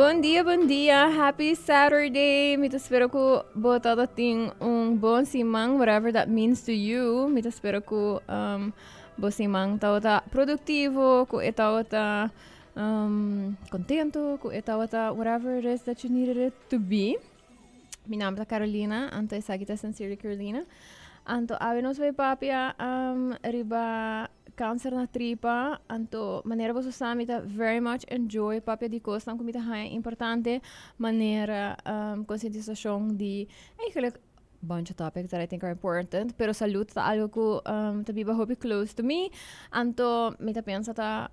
Bon dia, bon dia. Happy Saturday. Mi ta spera ku bo todo tin un bon siman, whatever that means to you. Mi ta spera ku bo siman tabata produktivo, ku e tabata kontento, ku e tabata whatever it is that you needed it to be. Mi naam ta Carolina, anto esaki ta Sincerely Carolina. Anto awe nos bai papia riba kanser na tripa. Anto manera boso sa mi ta very much enjoy papia di kosnan ku mi ta haña importante, manera konsientisashon di eigenlijk bunch of topics that I think are important, pero salud ta algo ku ta biba hopi close to me. Anto mi ta pensa ta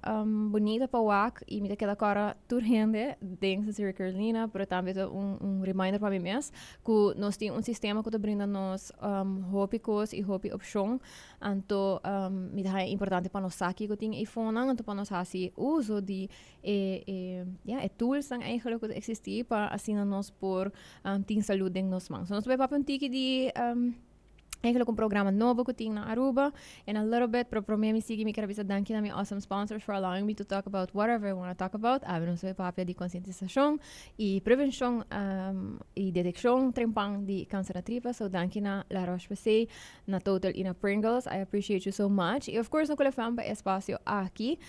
bunita pa wak y mi ta keda kòrda tur hende den Sincerely Carolina, pero tambe ta un reminder pa mi mes ku nos tin un sistema ku ta brinda nos hopi kos y hopi opshon. Anto mi ta haña importante pa nos sa kiko tin eifonan, anto pa nos hasi uso di e e ya e toolsnan eigenlijk ku ta eksistí pa asina nos por tin salud den nos man. So nos ta bai papia un tiki di eigenlijk un programa nobo ku tin na Aruba in a little bit, pero promé mi sigui mi ker a bisa danki na mi awesome sponsors for allowing me to talk about whatever I wanna talk about. Awe nos ta bai papia di konsientisashon i prevenshon i detekshon trempan di kanser na tripa. So danki na La Roche-Posay, na Total i na Pringles. I appreciate you so much. I of course na Kula FM pa e espasio aki.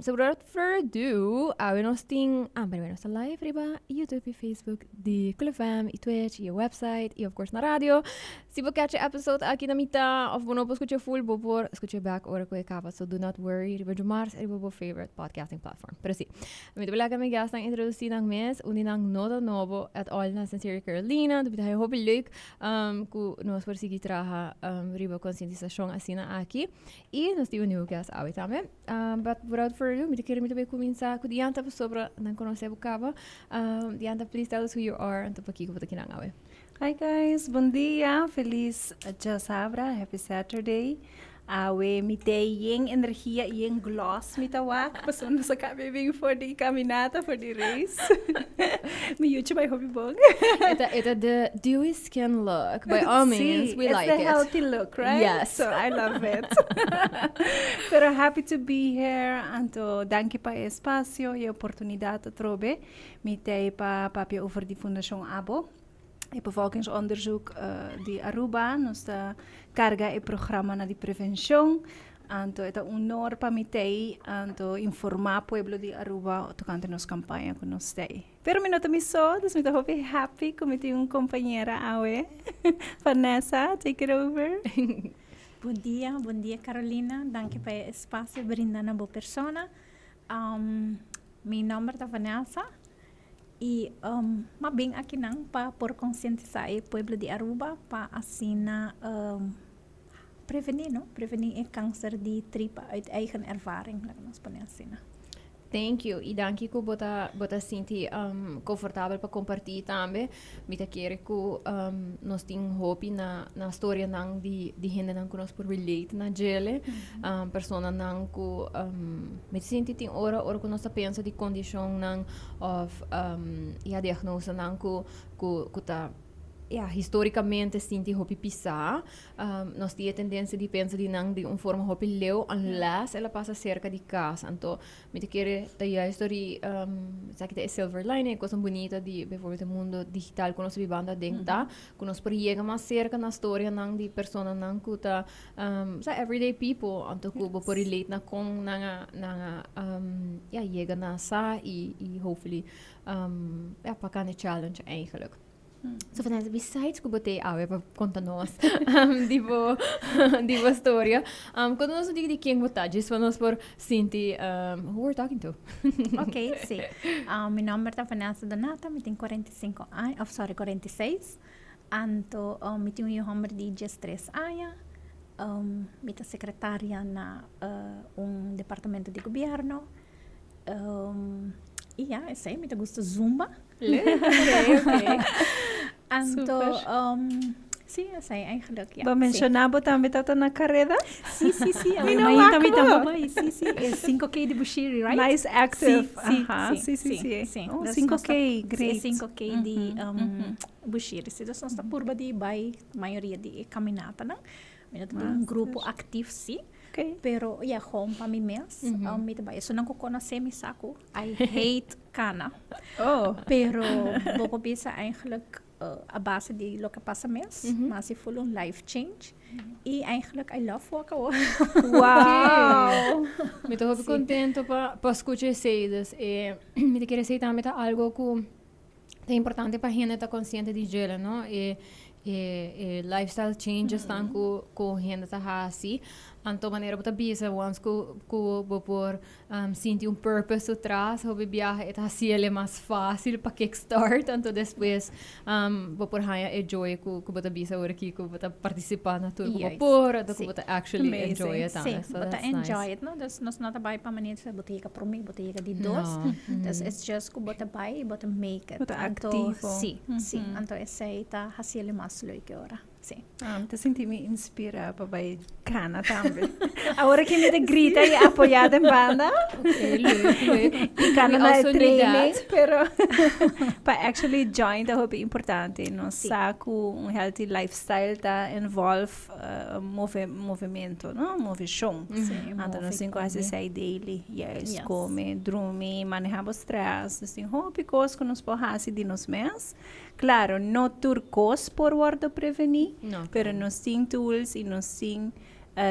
So without further ado, awe nos tin, ah, by the way, nos ta live riba YouTube i Facebook di Kula FM i Twitch i e website i of course na radio. Si bo catch e episode aki na mitad of bo no por scucha full, bo por scucha back ora cu e caba. So do not worry, riba djomars riba bo favorite podcasting platform. Pero si, mi ta laga mi guestnan introduci nan mes, un di nan no ta nobo at all na Sincerely Carolina. Mi ta haya hopi leuk cu nos por sigui traha riba concientisacion asina aki. I nos tin un nieuwe guest awe tambe. But without further ado, mi ta kere mi ta bay cuminsa cu Diantha pasobra nan conoce bo caba. Diantha, please tell us who you are anto pakico bo ta kinan awe. Hi guys, bon dia, feliz djasabra, happy Saturday. Awe mi te yen energia y yen gloss mi ta wak pasobra nos a caba bin for di caminata, for di race. Mi yuchi bai hopi bon. E ta the dewy skin look, by all means, we like it. It's the healthy look, right? Yes. So I love it. Pero happy to be here, anto danki pa e espacio y e oportunidad atrobe. Mi t'ei pa papia over di Fundacion Abo. E bevolkingsonderzoek di Aruba. Nos ta carga e programanan di prevencion. Anto e ta un honor pa mi t'ei anto informa pueblo di Aruba tocante nos campaña cu nos t'ei. Pero mi no ta mi so, dus mi ta hopi happy cu mi tin un compañera awe. Vanessa, take it over. Bon dia, bon dia Carolina. Danki pa e espacio brinda na bo persona. Mi nomber ta Vanessa. Y m'a bin akinan pa por concientisa e pueblo di Aruba pa asina preveni, no? Preveni e cancer di tripa uit eigen ervaring, laga nos pone asina. Thank you y danki cu bo ta sinti comfortabel pa comparti tambe. Mi ta kere cu nos tin hopi na storianan di hendenan cu nos por relate na djele. Personanan cu mi ta sinti tin ora cu nos ta pensa di condicionnan of ya diagnosenan cu ta ya historicamente sinti hopi pisa. Nos tin e tendencia di pensa di nan di un forma hopi leu unless el a pasa cerca di cas. Anto mi ta kere ta juist door di esaki ta e silver lining, e cosnan bunita di bijvoorbeeld e mundo digital cu nos ta bibando aden ta cu nos por yega mas cerca na storianan di personanan cu ta sa everyday people, anto cu bo por relate na con nan a ya yega na sa y hopefully ya pa kan e challenge eigenlijk. So Vanessa, besides ku bo t'ei awe pa konta nos di bo storia, konta nos un tiki di ken bo ta, djis pa nos por sinti who we're talking to. Ok, si. Mi nomber ta Vanessa Donata, mi tin 45 aña, of sorry, 46. Anto mi tin un yu homber di 13 aña. Mi ta secretaria na un departamento di gobierno. Y ya, esei, mi ta gusta zumba. Leuk, oké. Anto, si, esei eigenlijk, ja. Bo menciona bo tambe tata na careda? Si. Mi no Mainta mi wak tambe bo. bai, si. E 5K di Bushiri, right? Nice active. Si, Aha, si. si. Oh, Dus 5K, nos ta- si, great. 5K di Bushiri. Si, dus nos ta purba di bai mayoria di e caminatanan. Mi no ta den un grupo actief, si. Pero, ja, gewoon pa mi mes. Mi ta bai. Esunnan cu conoce mi sa cu I hate. Cana. Pero bo por bisa eigenlijk a base di loke a pasa mes, mi a hasi full un life change. Y eigenlijk I love waka awor. Wow! Mi ta hopi contento pa scucha esey. Dus mi ta kere esey tambe ta algo cu ta importante pa hende ta consciente di djele, no? E lifestyle changes tan cu hende ta haci. Anto manera bo ta bisa once cu bo por sinti un purpose su tras, hopi biaha e ta haciele mas facil pa kickstart, anto despues bo por haya e joy cu bo ta bisa ora aki cu bo ta participa na tur cu bo por, anto cu bo ta actually enjoy it tambe. Si, bo ta enjoy it, no? Dus nos no ta bay pa manera di bo ta yega prome, bo ta yega di dos. Dus it's just cu bo ta bay y bo ta make it. Bo ta activo. Si, si. Anto esey ta haciele mas leuk e ora. Si. Ah, mi ta sinti mi inspira pa bai cana tambe. Awor aki mi ta grita y apoya den banda. Ok, leuk, leuk. Y cana na e training, pero pa actually join ta hopi importante. Nos sa cu un healthy lifestyle ta involve move, movimento, no? Movecion. Anto nos tin cu haci esey daily. Juist, come, drumi, maneha bo stress. Nos tin hopi cos cu nos por haci di nos mes. Claro, no tur cos por wordo preveni, pero nos tin tools y nos tin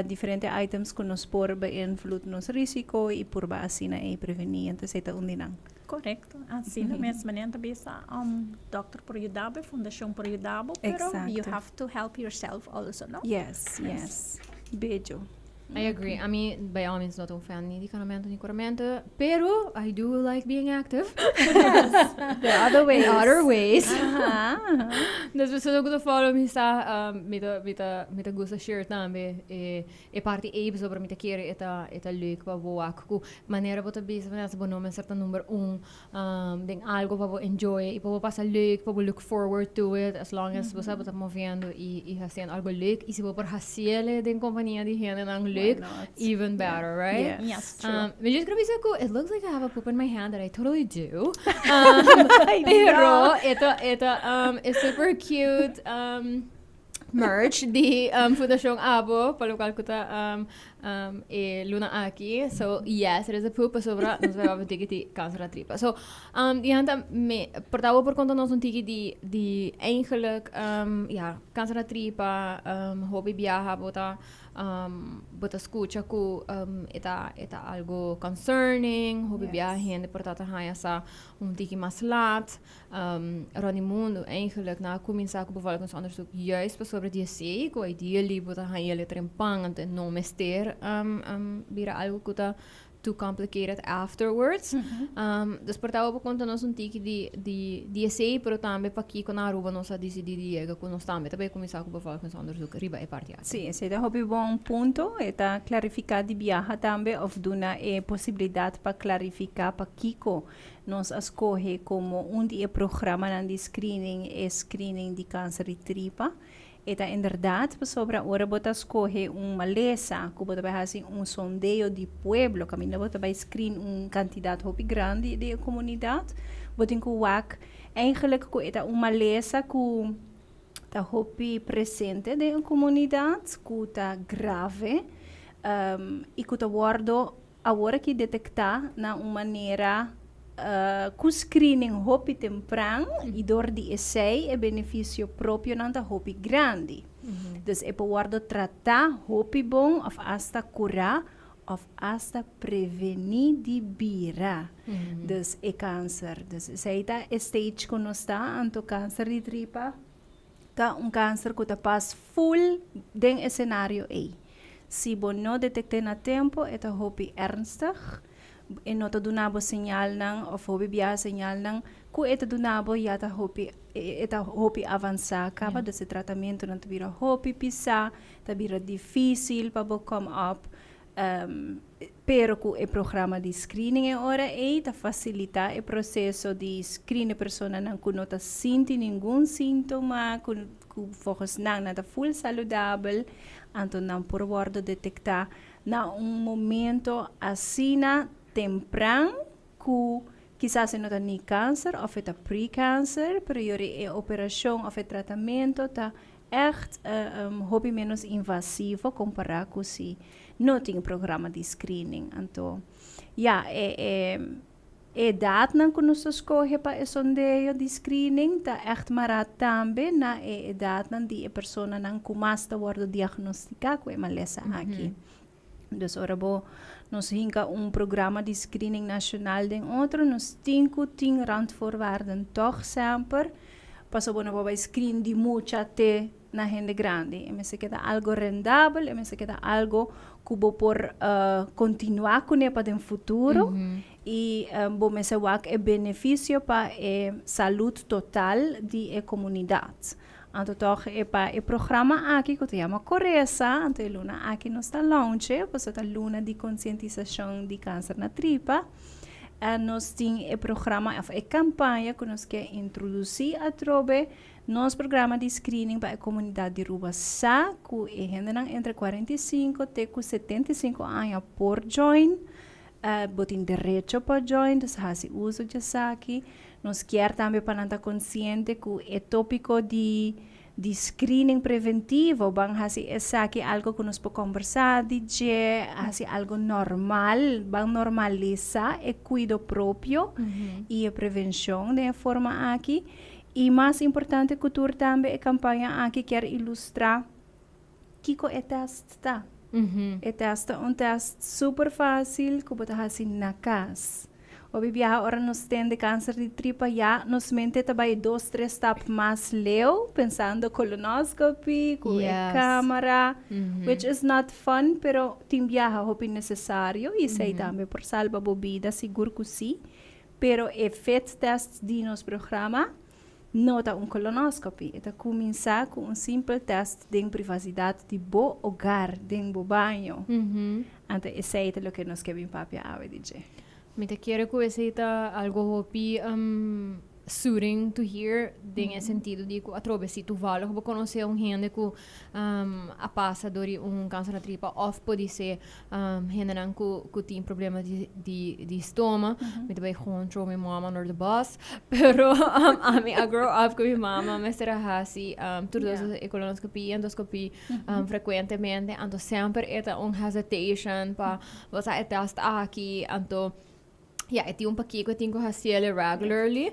diferente items cu nos por beinvloed nos risico y purba asina ey preveni. Entonces ey ta un di nan. Correcto, asina mes manera ta bisa, dokter por yuda bo, e fundacion por yuda bo, pero you have to help yourself also, no? Yes, yes. Bejo. I agree. Ami, by all means, no ta un fan ni di kanamento ni koramento, pero I do like being active. Yes, there are other ways. In other ways. Dus persona ku ta follow mi sa, mi ta, mi ta, mi ta gusta share tambe e, e parti ei pasobra mi ta kere e ta, e ta leuk pa bo wak ku manera bo ta bisa Vanessa bo no mester ta number un den algo pa bo enjoy y pa bo pasa leuk, pa bo look forward to it, as long as bo sa bo ta moviendo y y haciendo algo leuk y si bo por haciele den compañía di hendenan leuk, even better, right? Yes, true. Mi just quiero bisa cu it looks like I have a poop in my hand that I totally do. Pero e ta e ta e super cute merch di Fundacion Abo pa locual cu ta e luna aki. So yes, it is a poop pasobra nos bai wak un tiki di cancer na tripa. So Diantha, me por ta bo por conta nos un tiki di di eigenlijk ya cancer na tripa, hopi biaha bo ta bo ta scucha cu e ta e ta algo concerning, hopi biaha hende por ta ta haya sa un tiki mas laat. Rond di mundu eigenlijk nan a kuminsá ku bevolkingsonderzoek juist pasobra di esei ku ideally bo ta haña e trempan anto e no mester bira algu ku ta too complicated afterwards. Dus por ta bo por konta nos un tiki di di di esei pero tambe pakiko na Aruba nos a disidí di yega ku nos tambe ta bai kuminsá ku bevolkingsonderzoek riba e parti aki. Sí, esei ta hopi bon punto. E ta klarifiká di biaha tambe òf duna e posibilidat pa klarifiká pakiko Nos a skohe komo un di e programanan di screening e screening di kanser di tripa. E ta inderdat pasobra ora bo ta skohe un malesa ku bo ta bai hasi un sondeo di pueblo kaminda bo ta bai screen un kantidat hopi grandi di e komunidat, bo tin ku wak eigenlijk ku e ta un malesa ku ta hopi presente den e komunidat, ku ta grave i ku ta wòrdu Awor aki detektá na un manera ku screening hopi tempran i dor di esei e benefisio propionan ta hopi grandi. Dus e por wòrdu tratá hopi bon òf asta kurá òf asta prevení di bira dus e kanser. Dus esei ta e stage ku nos ta, anto kanser di tripa ta un kanser ku ta pas ful den e senario ei. Si bo no detekt'é na tempu e ta hopi ernstig, e no ta duna bo señalnan òf hopi biaha señalnan ku e ta duna bo ya ta hopi e ta hopi avansá kaba, dus e tratamentunan ta bira hopi pisá, ta bira difísil pa bo come up. Pero ku e programa di screening e ora ei ta fasilitá e proseso di screen e personanan ku no ta sinti ningun síntoma, ku ku volgens nan nan ta ful saludabel, anto nan por wòrdu detektá na un momento asina tempran ku kisas e no ta ni kanser òf e ta pre-kanser, pero yori e operashon òf e tratamentu ta Ègt hopi ménos invasivo kompará ku si no tin programa di screening. Anto, ya, e e Edatnan ku nos ta skohe pa e sondeo di screening ta ègt mará tambe na e edatnan di e personanan ku mas ta wòrdu diagnostiká ku e malesa aki. Dus ora bo nos hinka un programa di screening nashonal den otro, nos tin ku tin randvoorwaarden tòg semper, pasobra bo no por bai screen di mucha te na hende grandi. E mester keda algo rendabel, e mester keda algo ku bo por kontinuá kuné pa den futuro i bo mester wak e benefisio pa e salud total di e komunidat. Anto tòg e pa e programa aki ku ta yama Koresa, anto e luna aki nos ta launch'e, pasobra ta luna di konsientisashon di kanser na tripa. Nos tin e programa òf e kampaña ku nos ke introdusí atrobe. Nos programa di screening pa e comunidad di Ruba sa cu e hendenan entre 45 te cu 75 aña por join. Bo tin derecho pa join, dus haci uso di esaki. Nos kier tambe pa nan ta consciente cu e topico di di screening preventivo, ban haci esaki algo cu nos por combersa di dje, haci algo normal, ban normalisa e cuido propio y e prevencion den e forma aki. I mas importante ku tur tambe e kampaña aki kier ilustrá kiko e tèst ta. E tèst ta un tèst super fásil ku bo ta hasi na kas. Hopi biaha ora nos tende kanser di tripa ya nos mente ta bai dos tres stap mas leu pensando colonoscopy ku e kamara which is not fun pero tin biaha hopi nesesario i esei tambe por salba bo bida sigur ku si. Pero e fit test di nos programa no ta un colonoscopy. E ta cuminsa cu un simpel test den privacidad di bo hogar, den bo baño. Anto esey ta loke nos ke bin papia awe di dje. Mi ta kere cu esey ta algo hopi soothing to hear den e sentido di cu atrobe si toevallig bo conoce un hende cu a pasa door di un cancer na tripa of podise Hendenan ku ku tin problema di di di stoma, mi ta bai gewoon throw mi mama under the bus. Pero ami a grow up ku mi mama mester a hasi tur dos e colonoscopie y endoscopie frecuentemente. Anto semper e ta un hesitation pa bo sa e test aki. Anto Ja, e tin un pakiko ku e tin ku hasiel regularly.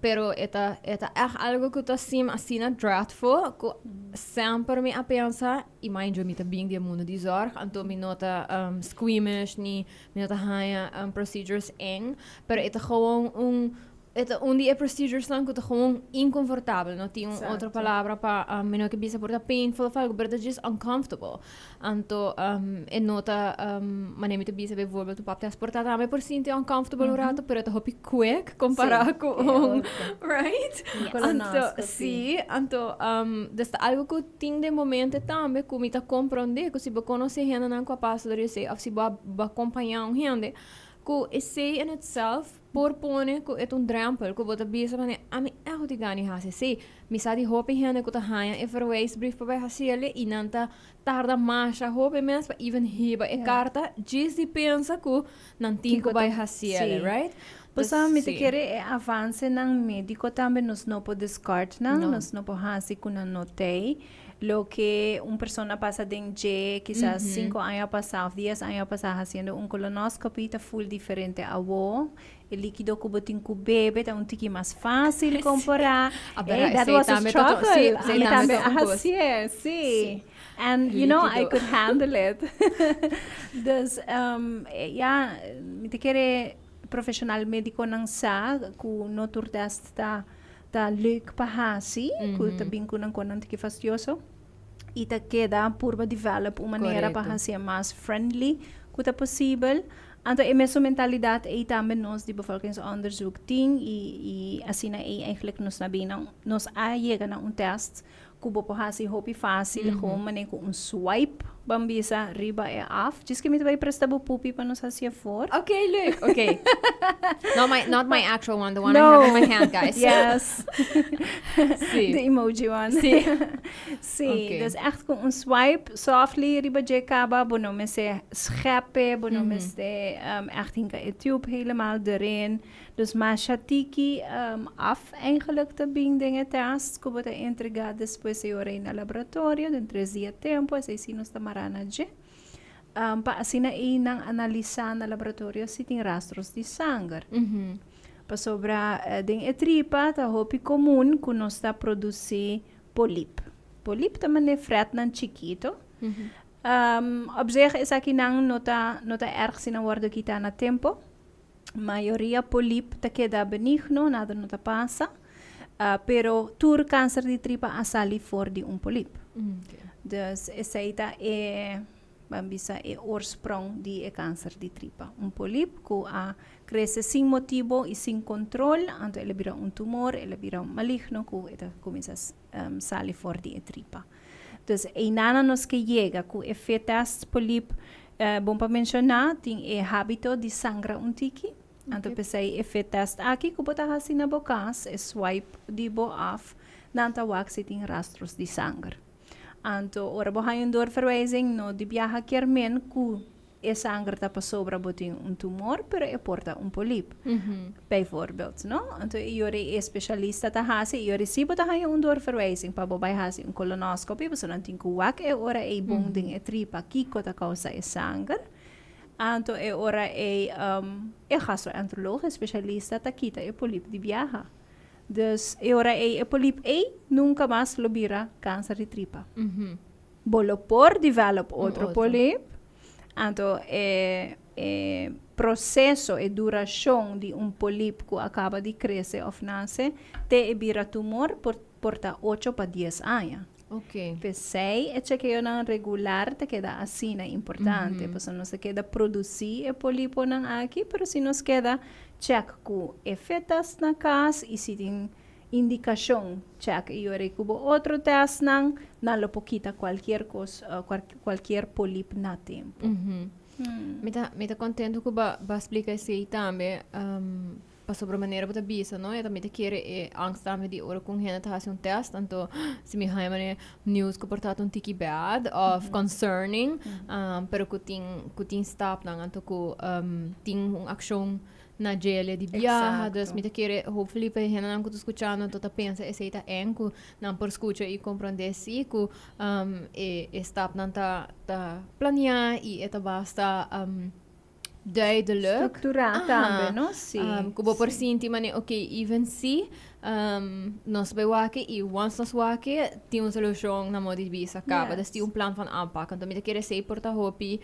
Pero e ta e ta ègt algo ku ta seem asina dreadful ku semper mi a pensa, i mind you mi ta bin di e mundu di zorg, anto mi no ta squeamish ni mi no ta haña procedures eng, pero e ta gewoon un E ta un di e proceduresnan ku ta gewoon inkonfortabel. No tin un otro palabra pa mi no ke bisa por ta painful of algo, pero ta just uncomfortable. Anto e no ta manera mi ta bisa bijvoorbeeld un pap test por ta tambe por sinti uncomfortable un rato, pero e ta hopi quick kompará ku un, right? Anto si, anto dus ta algo ku tin den bo mente tambe ku mi ta komprondé ku si bo konosé hendenan ku a pasa dor esei òf si bo a kompañá un hende ku esei in itself Por pone ku e ta un drempel ku bo ta bisa manera, ami èg di gana di hasi esei. Mi sa di hopi hende ku ta haña e verwijsbrief pa bai hasi el'e i nan ta tarda masha hopi mes pa even hiba e karta djis di pensa ku nan tin ku bai hasi el'e, right? Pasobra mi ta kere e avansenan médiko tambe nos no por discard nan, nos no por hasi ku nan no t'ei. Loke un persona pasa den dje kisas sinku aña pasá òf dies aña pasá hasiendo un colonoscopy ta ful diferente awo. E likido ku bo tin ku bebe ta un tiki mas fásil kompará. Ey, that was a struggle. Ami tambe a hasié, sí. And you know, I could handle it. Dus, ya, mi ta kere profeshonal médikonan sa ku no tur tèst ta Ta leuk pa hasi, ku ta bin ku nan konan tiki fastioso i ta keda purba develop un manera pa hasié mas friendly ku ta posibel. Anto e mesun mentalidat ei tambe nos di Bevolkingsonderzoek tin i i asina ei eigenlijk nos na bin na nos a yega na un test ku bo por hasi hopi fásil gewoon manera ku un swipe ban bisa riba e af. Djis ke mi ta bai presta bo pupi pa nos hasi afor. Ok, leuk. Ok. Not my, not my actual one, the one I have in my hand, guys. Yes. Sí. The emoji one. Sí. Sí, Ok. dus echt ku un swipe softly riba dje kaba, bo no mester schepe, bo no mester echt hinka e tube helemaal erin. Dus masha tiki af eigenlijk ta bin den e test ku bo ta entregá despues e ora ei na laboratorio den tres dia tempu, esei si nos ta mará na dje. Pa asina ei nan analisá na laboratorio si tin rastros di sanger. Pasobra den e tripa ta hopi komun ku nos ta produsí polip. Polip ta manera fretnan chikito. Op zich esakinan no ta no ta erg si nan wòrdu kitá na tempu. Mayoria polip ta keda benigno, nada no ta pasa. Pero tur kanser di tripa a sali for di un polip. Dus esei ta e, ban bisa, e oorsprong di e kanser di tripa. Un polip ku a krese sin motibo i sin kontrol, anto el a bira un tumor, el a bira maligno ku e ta kuminsá sali for di e tripa. Dus einan nos ke yega ku e fetest polip. Bon pa menshoná, tin e hábito di sangra un tiki. Anto p'esei e fetest aki ku bo ta hasi na bo kas, e swipe di bo af, nan ta wak si tin rastros di sanger. Anto ora bo haña un doorverwijzing no di biaha kier men ku e sanger ta pasobra bo tin un tumor, pero e por ta un polip, bijvoorbeeld, no? Anto e yora e specialista ta hasi, e yora si bo ta haña un doorverwijzing pa bo bai hasi un colonoscopy, pasobra nan tin ku wak e ora ei bon den e tripa kiko ta kousa e sanger. Anto e ora ei e gastroenteroloog, e specialista, ta kita e polip di biaha. Dus e ora ei e polip ei nunka mas lo bira kanser di tripa. Bo lo por develop otro polip, anto e e proseso, e durashon di un polip ku a kaba di krese òf nase te e bira tumor por por ta ocho pa dies aña. P'esei e chekeonan regular ta keda asina importante, pasobra nos ta keda produsí e poliponan aki, pero si nos keda chèk ku e fetas na kas i si tin Indikashon, Chèk i yora i ku bo otro tèstnan, nan lo por kita kualkier kos, kualkier polip na tempu. Mi ta, mi ta kontentu ku bo a splika esei tambe, pasobra manera bo ta bisa, no, e ta mi ta kere e angst tambe di ora ku un hende ta hasi un tèst, anto si mi haña manera news ku por ta un tiki bad òf concerning, pero ku tin, ku tin stapnan, anto ku tin un akshon na djele di biaha. Dus mi ta kere hopefully pa e hendenan ku ta skuchando anto ta pensa esei ta eng ku nan por skucha i komprondé si ku e e stapnan ta ta planeá i e ta basta duidelijk. Strukturá tambe, no? Si. Ku bo por sinti manera oké even si nos bai wak i once nos wak tin un solushon na modo di bisa kaba. Dus tin un plan van aanpak. Anto mi ta kere esei por ta hopi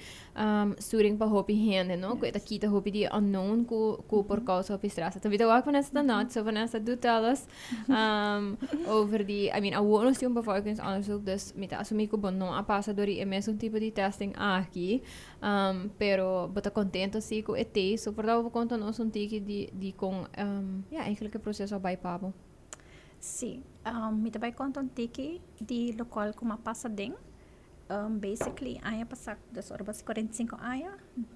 Sturing pa hopi hende, no? Ku e ta kita hopi di e unknown ku ku por kousa hopi stress. Ta bita wak Vanessa ta not, so Vanessa do tell us over di, I mean awor nos tin un bevolkingsonderzoek, dus mi ta asumí ku bo no a pasa dor di e mesun tipo di testing aki, pero bo ta kontento si ku e tei, so por ta bo por konta nos un tiki di di kon ya eigenlijk e proseso a bai pa bo. Sí, mi ta bai konta un tiki di lokual ku mi a pasa den. Basically aña pasá, dus ora bo hasi 45 aña,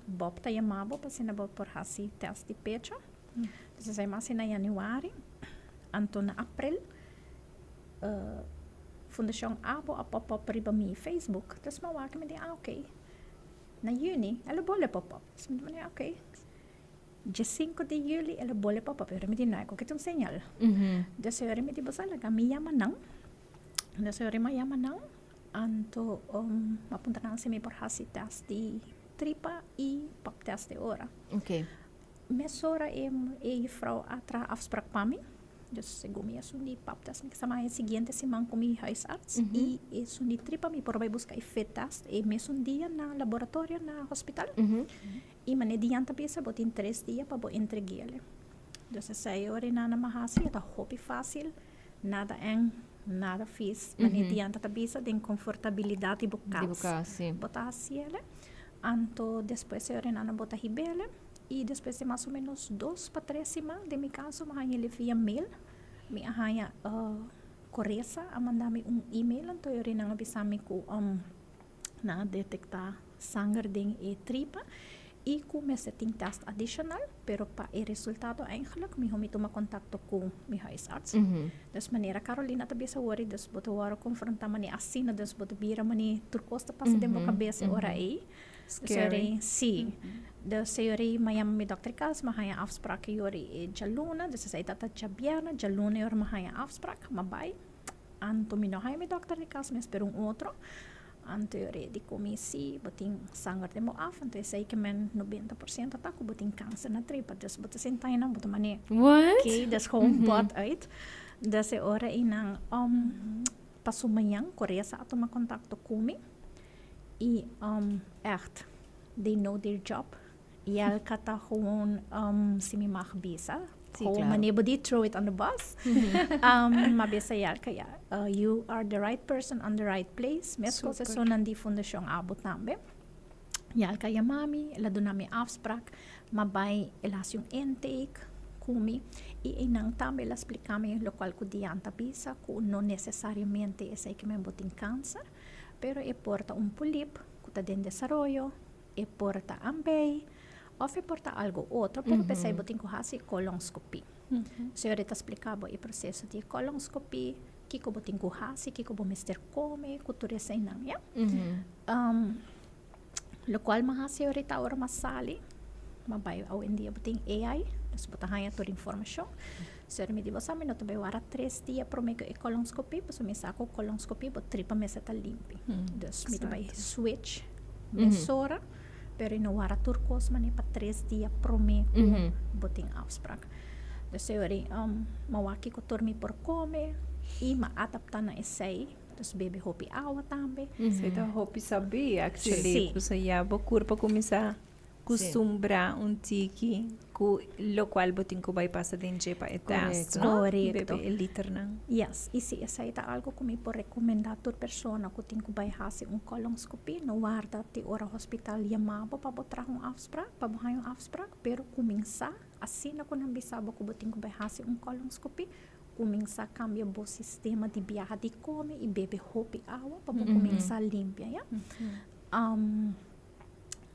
Bob ta yama bo pa asina bo por hasi tèst di pecho. Dus esei mas na yanüari, anto na aprel Fundashon Abo a pop up riba mi Facebook. Dus mi a wak i mi di, ah oké. Na yüni el a bolbe pop up. Dus mi di, oké. Dje sinku di yüli el a bolbe pop up. Mi di, no, e koke ta un señal. Dus e ora mi di, bo sa laga mi yama nan. Dus e ora mi a yama nan. Anto mi a puntra nan si mi por hasi test di tripa i pap test e ora. Mesora e juffrouw a traha afspraak pa mi. Dus segun mi esun di pap test mi kisa mas e siguiente siman ku mi huisarts i esun di tripa mi por bai buska e fit test e mesun dia na laboratorio na hospital. I manera di nan ta bisa bo tin tres dia pa bo entreg'el. Dus esei ora e nan a hasi e ta hopi fásil, nada eng. Nada vies. Manera di anta ta bisa den confortabilidad di bo cas. Di bo cas, si. Bo ta haciele. Anto despues e orenana bo ta hibele. Y despues di mas o menos dos pa tres siman, den mi caso mi a haña via mail. Mi a haña Coresa a manda mi un email anto e orenan a bisa mi cu nan a detecta sanger den e tripa y cu mester tin test adicional, pero pa e resultado eigenlijk miho mi tuma contacto cu mi huisarts. Dus manera Carolina ta bisa awor, dus bo ta worde confronta mane asina, dus bo ta bira mane tur cos ta pasa den bo cabes e ora ey. Scary. Si. Dus e ora ey mi a yama mi dokter cas, mi a haya afspraak e ora ey djaluna, dus esey ta ta djabièrnè, djaluna e ora mi a haya afspraak, mi a bay. Anto mi no haya mi dokter di cas, mi a spera un otro. Anto e ora di ku mi si bo tin sanger den bo af, anto esei ke men 90% ta ku bo tin kanser na tripa. Dus bo ta sinta einan bo ta manera What? Oké, dus gewoon bot uit. Dus e ora einan paso mañan Coresa a tuma kontakto ku mi i echt they know their job. Jelka ta gewoon, si mi mag bisa, Sí, gewoon claro. manera bo di throw it on the bus. M'a bisa Jelka, ja, you are the right person on the right place. Meskos Super. esunnan di Fundashon Abo tambe. Jelka yama mi, el a duna mi afspraak, m'a bai el a hasi un intake ku mi i einan tambe el a splika mi lokual ku Dian ta bisa ku no nesesariamente esei ke men bo tin kanser, pero e por ta un polip ku ta den desaroyo, E por ta ambei of e por ta algo otro, pero p'esei bo tin ku hasi kolonskopí. Señor ta splika bo e proseso di e kolonskopí, kiko bo tin ku hasi, kiko bo mester kome, ku tur eseinan, ya. Lokual mi a hasi ahorita ora mi a sali, mi a bai awendia bo tin AI, dus bo ta haña tur informashon. Señor mi di bo sa mi no ta bai wara tres dia promé ku e kolonskopí, pasobra mi sa ku kolonskopí bo tripa mester ta limpi. Dus mi ta bai switch mesora, pero e no wara tur kos manera pa tres dia promé ku bo tin afsprak. Dus e ora mi a wak kiko tur mi por kome i mi a adaptá na esei, dus bebe hopi awa tambe. Esei ta hopi sabí actually, pasobra ya bo kurpa kuminsá Kustumbrá un tiki ku lokual bo tin ku bai pasa den dje pa e tèst, no? Korekto. Bebe e liternan. Yes, i si esei ta algu ku mi por rekomendá tur persona ku tin ku bai hasi un kolonskopí, no warda te ora hospital yama bo pa bo traha un afsprak, pa bo haña un afsprak, pero kuminsá asina ku nan bisa bo ku bo tin ku bai hasi un kolonskopí, kuminsá kambia bo sistema di biaha di kome i bebe hopi awa pa bo kuminsá limpia, ya.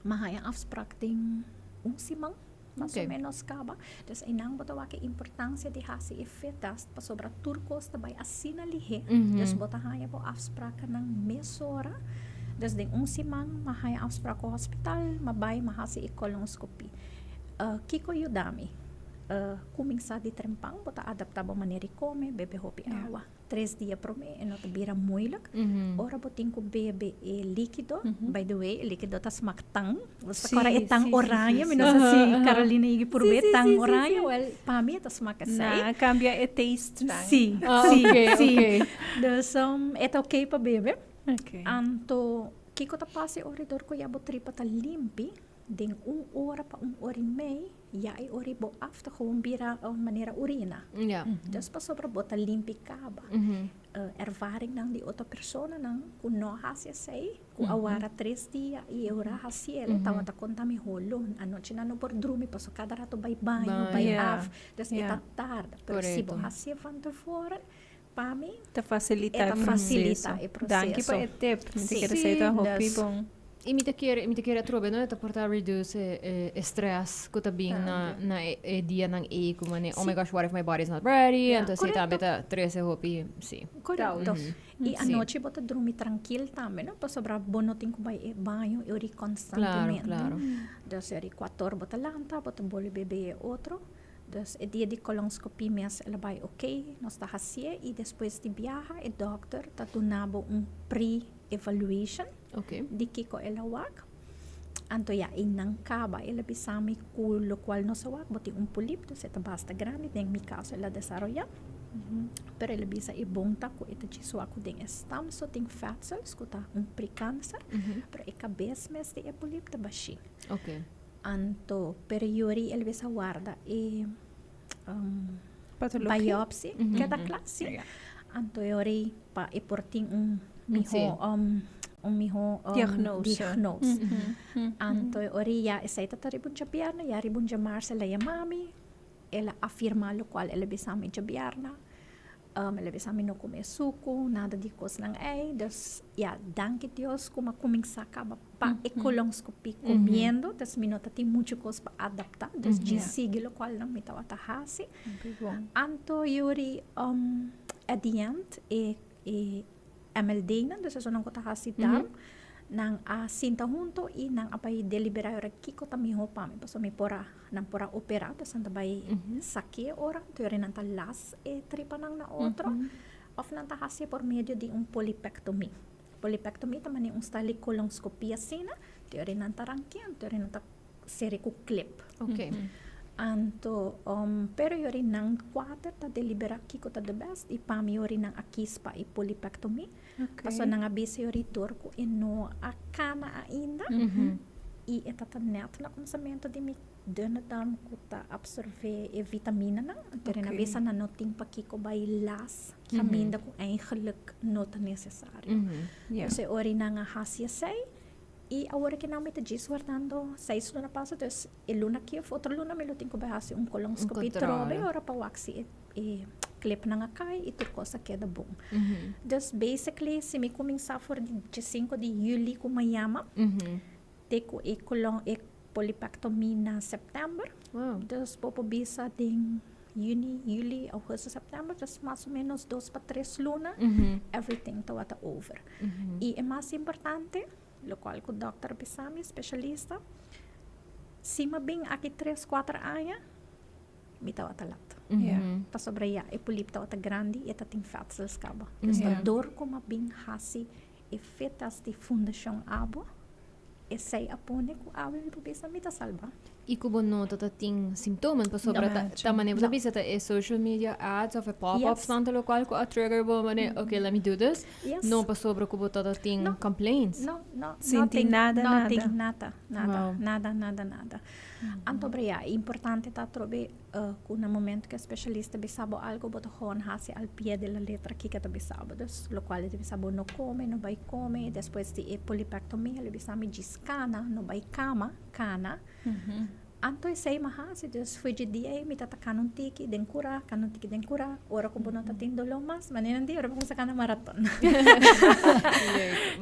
M'a haña afsprak den un siman, mas o ménos kaba. Dus einan bo ta wak e importansia di hasi e fit-test pasobra tur kos ta bai asina lihé. Dus bo ta haña bo afsprakennan mesora. Dus den un siman m'a haña afsprak ku hospital, m'a bai m'a hasi e kolonskopie. Kiko yuda mi? Kuminsá di trempan, bo ta adaptá bo manera di kome, bebe hopi awa. Tres dia promé e no ta bira moeilijk. Ora bo tin ku bebe e líkido, by the way, e líkido ta smak tang. Bo ta kòrda e tang oranje, mi no sa si Carolina yigi purbe e tang oranje, wèl pa mi e ta smak esei. Nan a kambia e taste nan. Sí, sí, sí. Dus e ta oké pa bebe. Anto kiko ta pasa e ora dor ku ya bo tripa ta limpi, den un ora pa un ora i mei, Ya e ora bo af ta gewoon bira manera urina. Dus pasobra bo ta limpi kaba. Ervaringnan di otro personanan ku no a hasi esei, ku a wara tres dia i e ora a hasi el, tabata konta mi holo. Anochi nan no por drumi pasobra kada rato bai baño, bai af. Dus e ta tarda. Pero si bo hasié van tevoren, pa mi Ta facilita e e ta proceso. facilita e Danki pa proceso. e tip. Mi ta Sí. kere esei ta hopi Dus bon. I mi ta kere, mi ta kere atrobe, no? E ta por ta reduce e, e, e stress ku ta bin na, Tambe. na e, e dianan ei ku mane, oh my Sí. gosh, what if my body is not ready? Ja. Anto esei tambe Korekto. ta trese hopi, sí. Korekto. I Sí. anochi bo ta drumi trankil tambe, no? Pasobra bo no tin ku bai e baño e ori Claro, konstantemente. claro. Dus e ori kuator bo ta lanta, bo ta bolbe bebe e otro. Dus e dia di kolonskopie mes el a bai oké, nos ta hasié i despues di biaha e dòkter ta duna bo un pre-evaluation di kiko el a wak. Anto ya einan kaba el a bisa mi ku lokual nos a wak bo tin un polip, dus e ta basta grandi, den mi kaso el a desaroyá. Pero el a bisa e bon ta ku e ta djis wak ku den e stam so tin vetsels ku ta un prekanser, pero e kabes mes di e polip ta bashí. Anto, pero yori el bes a warda e Patologia? biopsy, keda kla, si. Anto yori pa e por tin un miho, un miho Diagnose. diagnose. Anto yori ya esei ta ta riba un djabièrnè, ya riba un djamars el a yama mi, el a afirma lokual el a bisa mi djabièrnè. El a bisa mi no come sucu, nada di cosnan ey. Dus ya, danki Dios cu mi a cuminsa caba pa e colonscopie comiendo. Dus mi no ta tin mucho cos pa adapta. Dus djis sigui locual nan mi tabata haci. Anto yuri at the end e e MLD nan, dus esun nan cu ta haci darm, nan a sinta hunto y nan a bay delibera ora kico ta miho pa mi. Pasobra mi por a Nan por a operá, dus nan ta bai saké ora, anto yora nan ta las e tripanan na otro, òf nan ta hasié por medio di un polipektomí. Polipectomie ta manera un style di colonscopie asina, te ora nan ta rankia, te ora nan ta seri ku clip. Anto, pero yori nan kuater ta delibera kiko ta the best i pa mi yori nan a kies pa e polipectomie. Pasobra nan a bisa yori dor ku e no a kana ainda i e ta ta net na kuminsamentu di mi dunne darm ku ta absorbe e vitaminanan. Anto nan a bisa nan no tin pakiko bai las kaminda ku eigenlijk no ta nesesario. Dus e ora nan a hasi esei i awor ke nan mi ta djis wardando seis luna pasa dus e luna aki of otro luna mi lo tin ku bai hasi un colonscopie trobe ora pa wak si e klepnan a kai i tur kos a keda bon. Dus basically si mi kuminsá for di diesinko di juli ku Miami te ku e colon e polipectomie na september. Dus bo por bisa den juni, juli, augustus, september, dus mas o menos dos pa tres luna everything tabata over. I e mas importante, lokual ku dokter a bisa mi, specialista, si mi a bin aki tres, kuater aña, mi tabata lat. Pasobra ya e polip tabata grandi i e ta tin vetsels kaba. Dus ta dor ku mi a bin hasi e fetas di Fundashon Abo, esei a pone ku awe mi por bisa mi ta salba. I ku bo no ta ta tin simptomen pasobra ta ta manera bo ta bisa ta e social media ads of e pop-ups nan ta lokual ku a trigger bo manera ok let me do this no pasobra ku bo ta ta tin complaints. No, no, Sinti nada no nada. tin nada, nada, nada, nada, nada. Anto brea e importante ta atrobe ku na momento ku e spesialista bisa bo algo bo ta gewoon hasi al pie de la letra kiko e ta bisa bo. Dus lokual e ta bisa bo no kome, no bai kome, despues di e polipectomia lo bisa mi djis kana, no bai kama, kana. Anto esei mi a hasi, dus for dje dia ei mi ta ta kana un tiki den kura, kana un tiki den kura, ora ku bo no ta tin doló mas, manera di ora bo kuminsá kana maraton.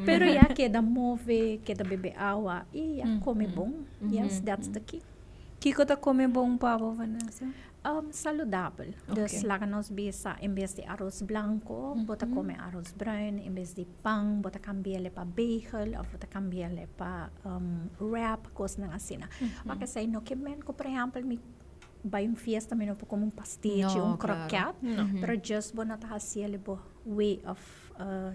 Pero ya keda move, keda bebe awa i ya kome bon, yes, that's the key. Kiko ta kome bon pa bo, Vanessa? Saludabel. Dus laga nos bisa en bes di aros blanco bo ta come aros bruin, en bes di pan bo ta cambi'ele pa bagel of bo ta cambi'ele pa wrap, cosnan asina. Wak esey no ke men cu por ehempel mi bay un fiesta mi no por come un pastechi, un kroket, pero just bo no ta haci'ele bo way of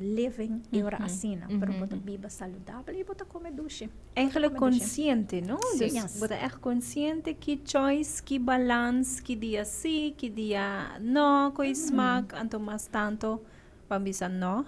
living e ora asina, pero bo ta biba saludabel y bo ta come dushi. Eigenlijk consciente, no? Dus bo ta echt consciente ki choice, ki balans, ki dia si, ki dia no, cu e smaak, anto mas tanto ban bisa no.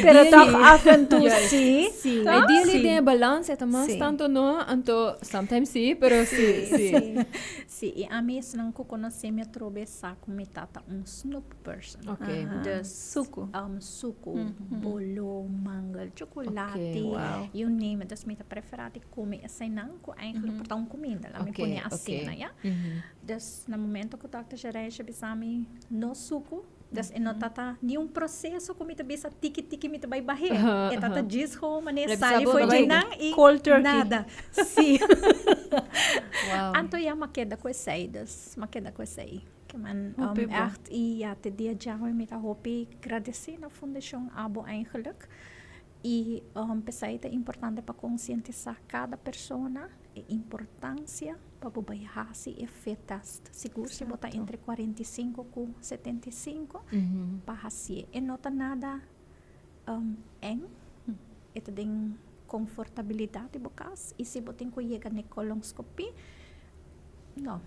Pero toch af en toe si. Ideally den e balans e ta mas tanto no, anto sometimes si, pero si, si. Si, y ami esnan cu conoce mi atrobe sa cu mi tata un snoep person. Ok. Dus, Suku. Suku, bolo, mangel, chocolate, Ok, wow. you name it. Dus mi ta prefera di come eseinan cu eigenlijk por ta un cuminda. Laat mi pone asina, ya. Dus na momento cu Dòkter Gereisje a bisa mi no suku, dus e no ta ta ni un proceso cu mi ta bisa tiki tiki mi ta bay bah'é. E ta ta djis gewoon manera sali fo'i djinan y Cold turkey. nada. Si. Wow. Anto ya m'a keda cu esei, dus m'a keda cu esei. Ke man Hopi bon. echt y ya te dia djawe mi ta hopi gradeci na Fundacion Abo eigenlijk. Y p'esei ta importante pa concientisa cada persona e importancia pa bo bai haci e fit test. Sigur si bo ta entre 45 cu 75 pa hacié. E no ta nada eng, e ta den confortabilidad di bo cas y si bo tin cu yega n'e colonscopie, no,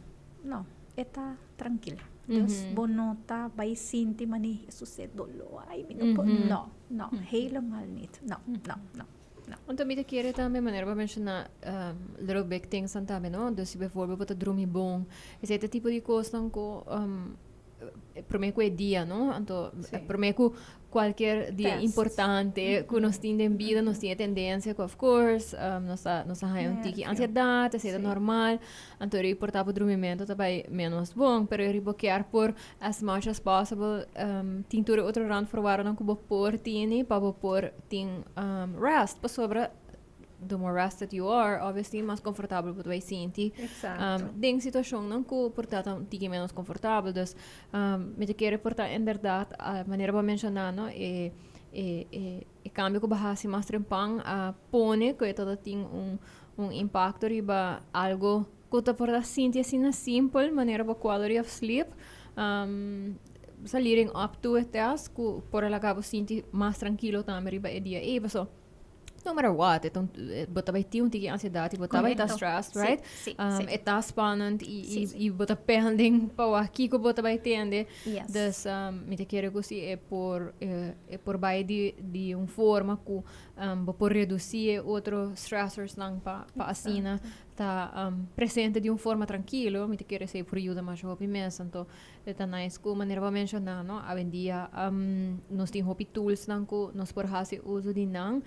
no, e ta trankil. Dus bo no ta bai sinti mane Hesus e doló, ay mi no por, no, no, helemaal niet, no, no, no. No. Anto mi ta kere tambe manera bo a menciona little big things nan tambe no, dus si bijvoorbeeld bo ta drumi bon, esei ta tipo di cosnan cu prome cu e dia no, anto prome cu cualkier dia importante cu nos tin den bida nos tin e tendencia cu of course nos ta nos ta haya un tiki ansiedad, esei ta normal, anto eri por ta bo drumimento ta bay menos bon, pero eri bo kier por as much as possible tin tur e otro randvoorwaarden cu bo por tini pa bo por tin rest pasobra the more rested you are obviously mas comfortabel bo ta bay sinti den situacionnan cu por ta un tiki menos comfortabel dus mi ta kere por ta inderdaad manera bo a menciona no e e e e cambio cu bo a haci mas trempan a pone cu e ta tin un un impacto riba algo cu ta por ta sinti asina simpel manera bo quality of sleep. sa leading up to e test ku por a laga bo sinti mas trankilo tambe riba e dia ei paso no matter what e ta un bo ta bai tin un tiki ansiedat i bo ta bai ta stressed, right? E ta spannend i i bo ta pending pa wak kiko bo ta bai tende. Dus mi ta kere ku si e por e por bai di di un forma ku bo por redusi e otro stressorsnan pa pa asina ta presente di un forma trankilo, mi ta kere esei por yuda masha hopi mes. Anto e ta nice ku manera bo a menshoná, no, awendia nos tin hopi toolsnan ku nos por hasi uso di nan.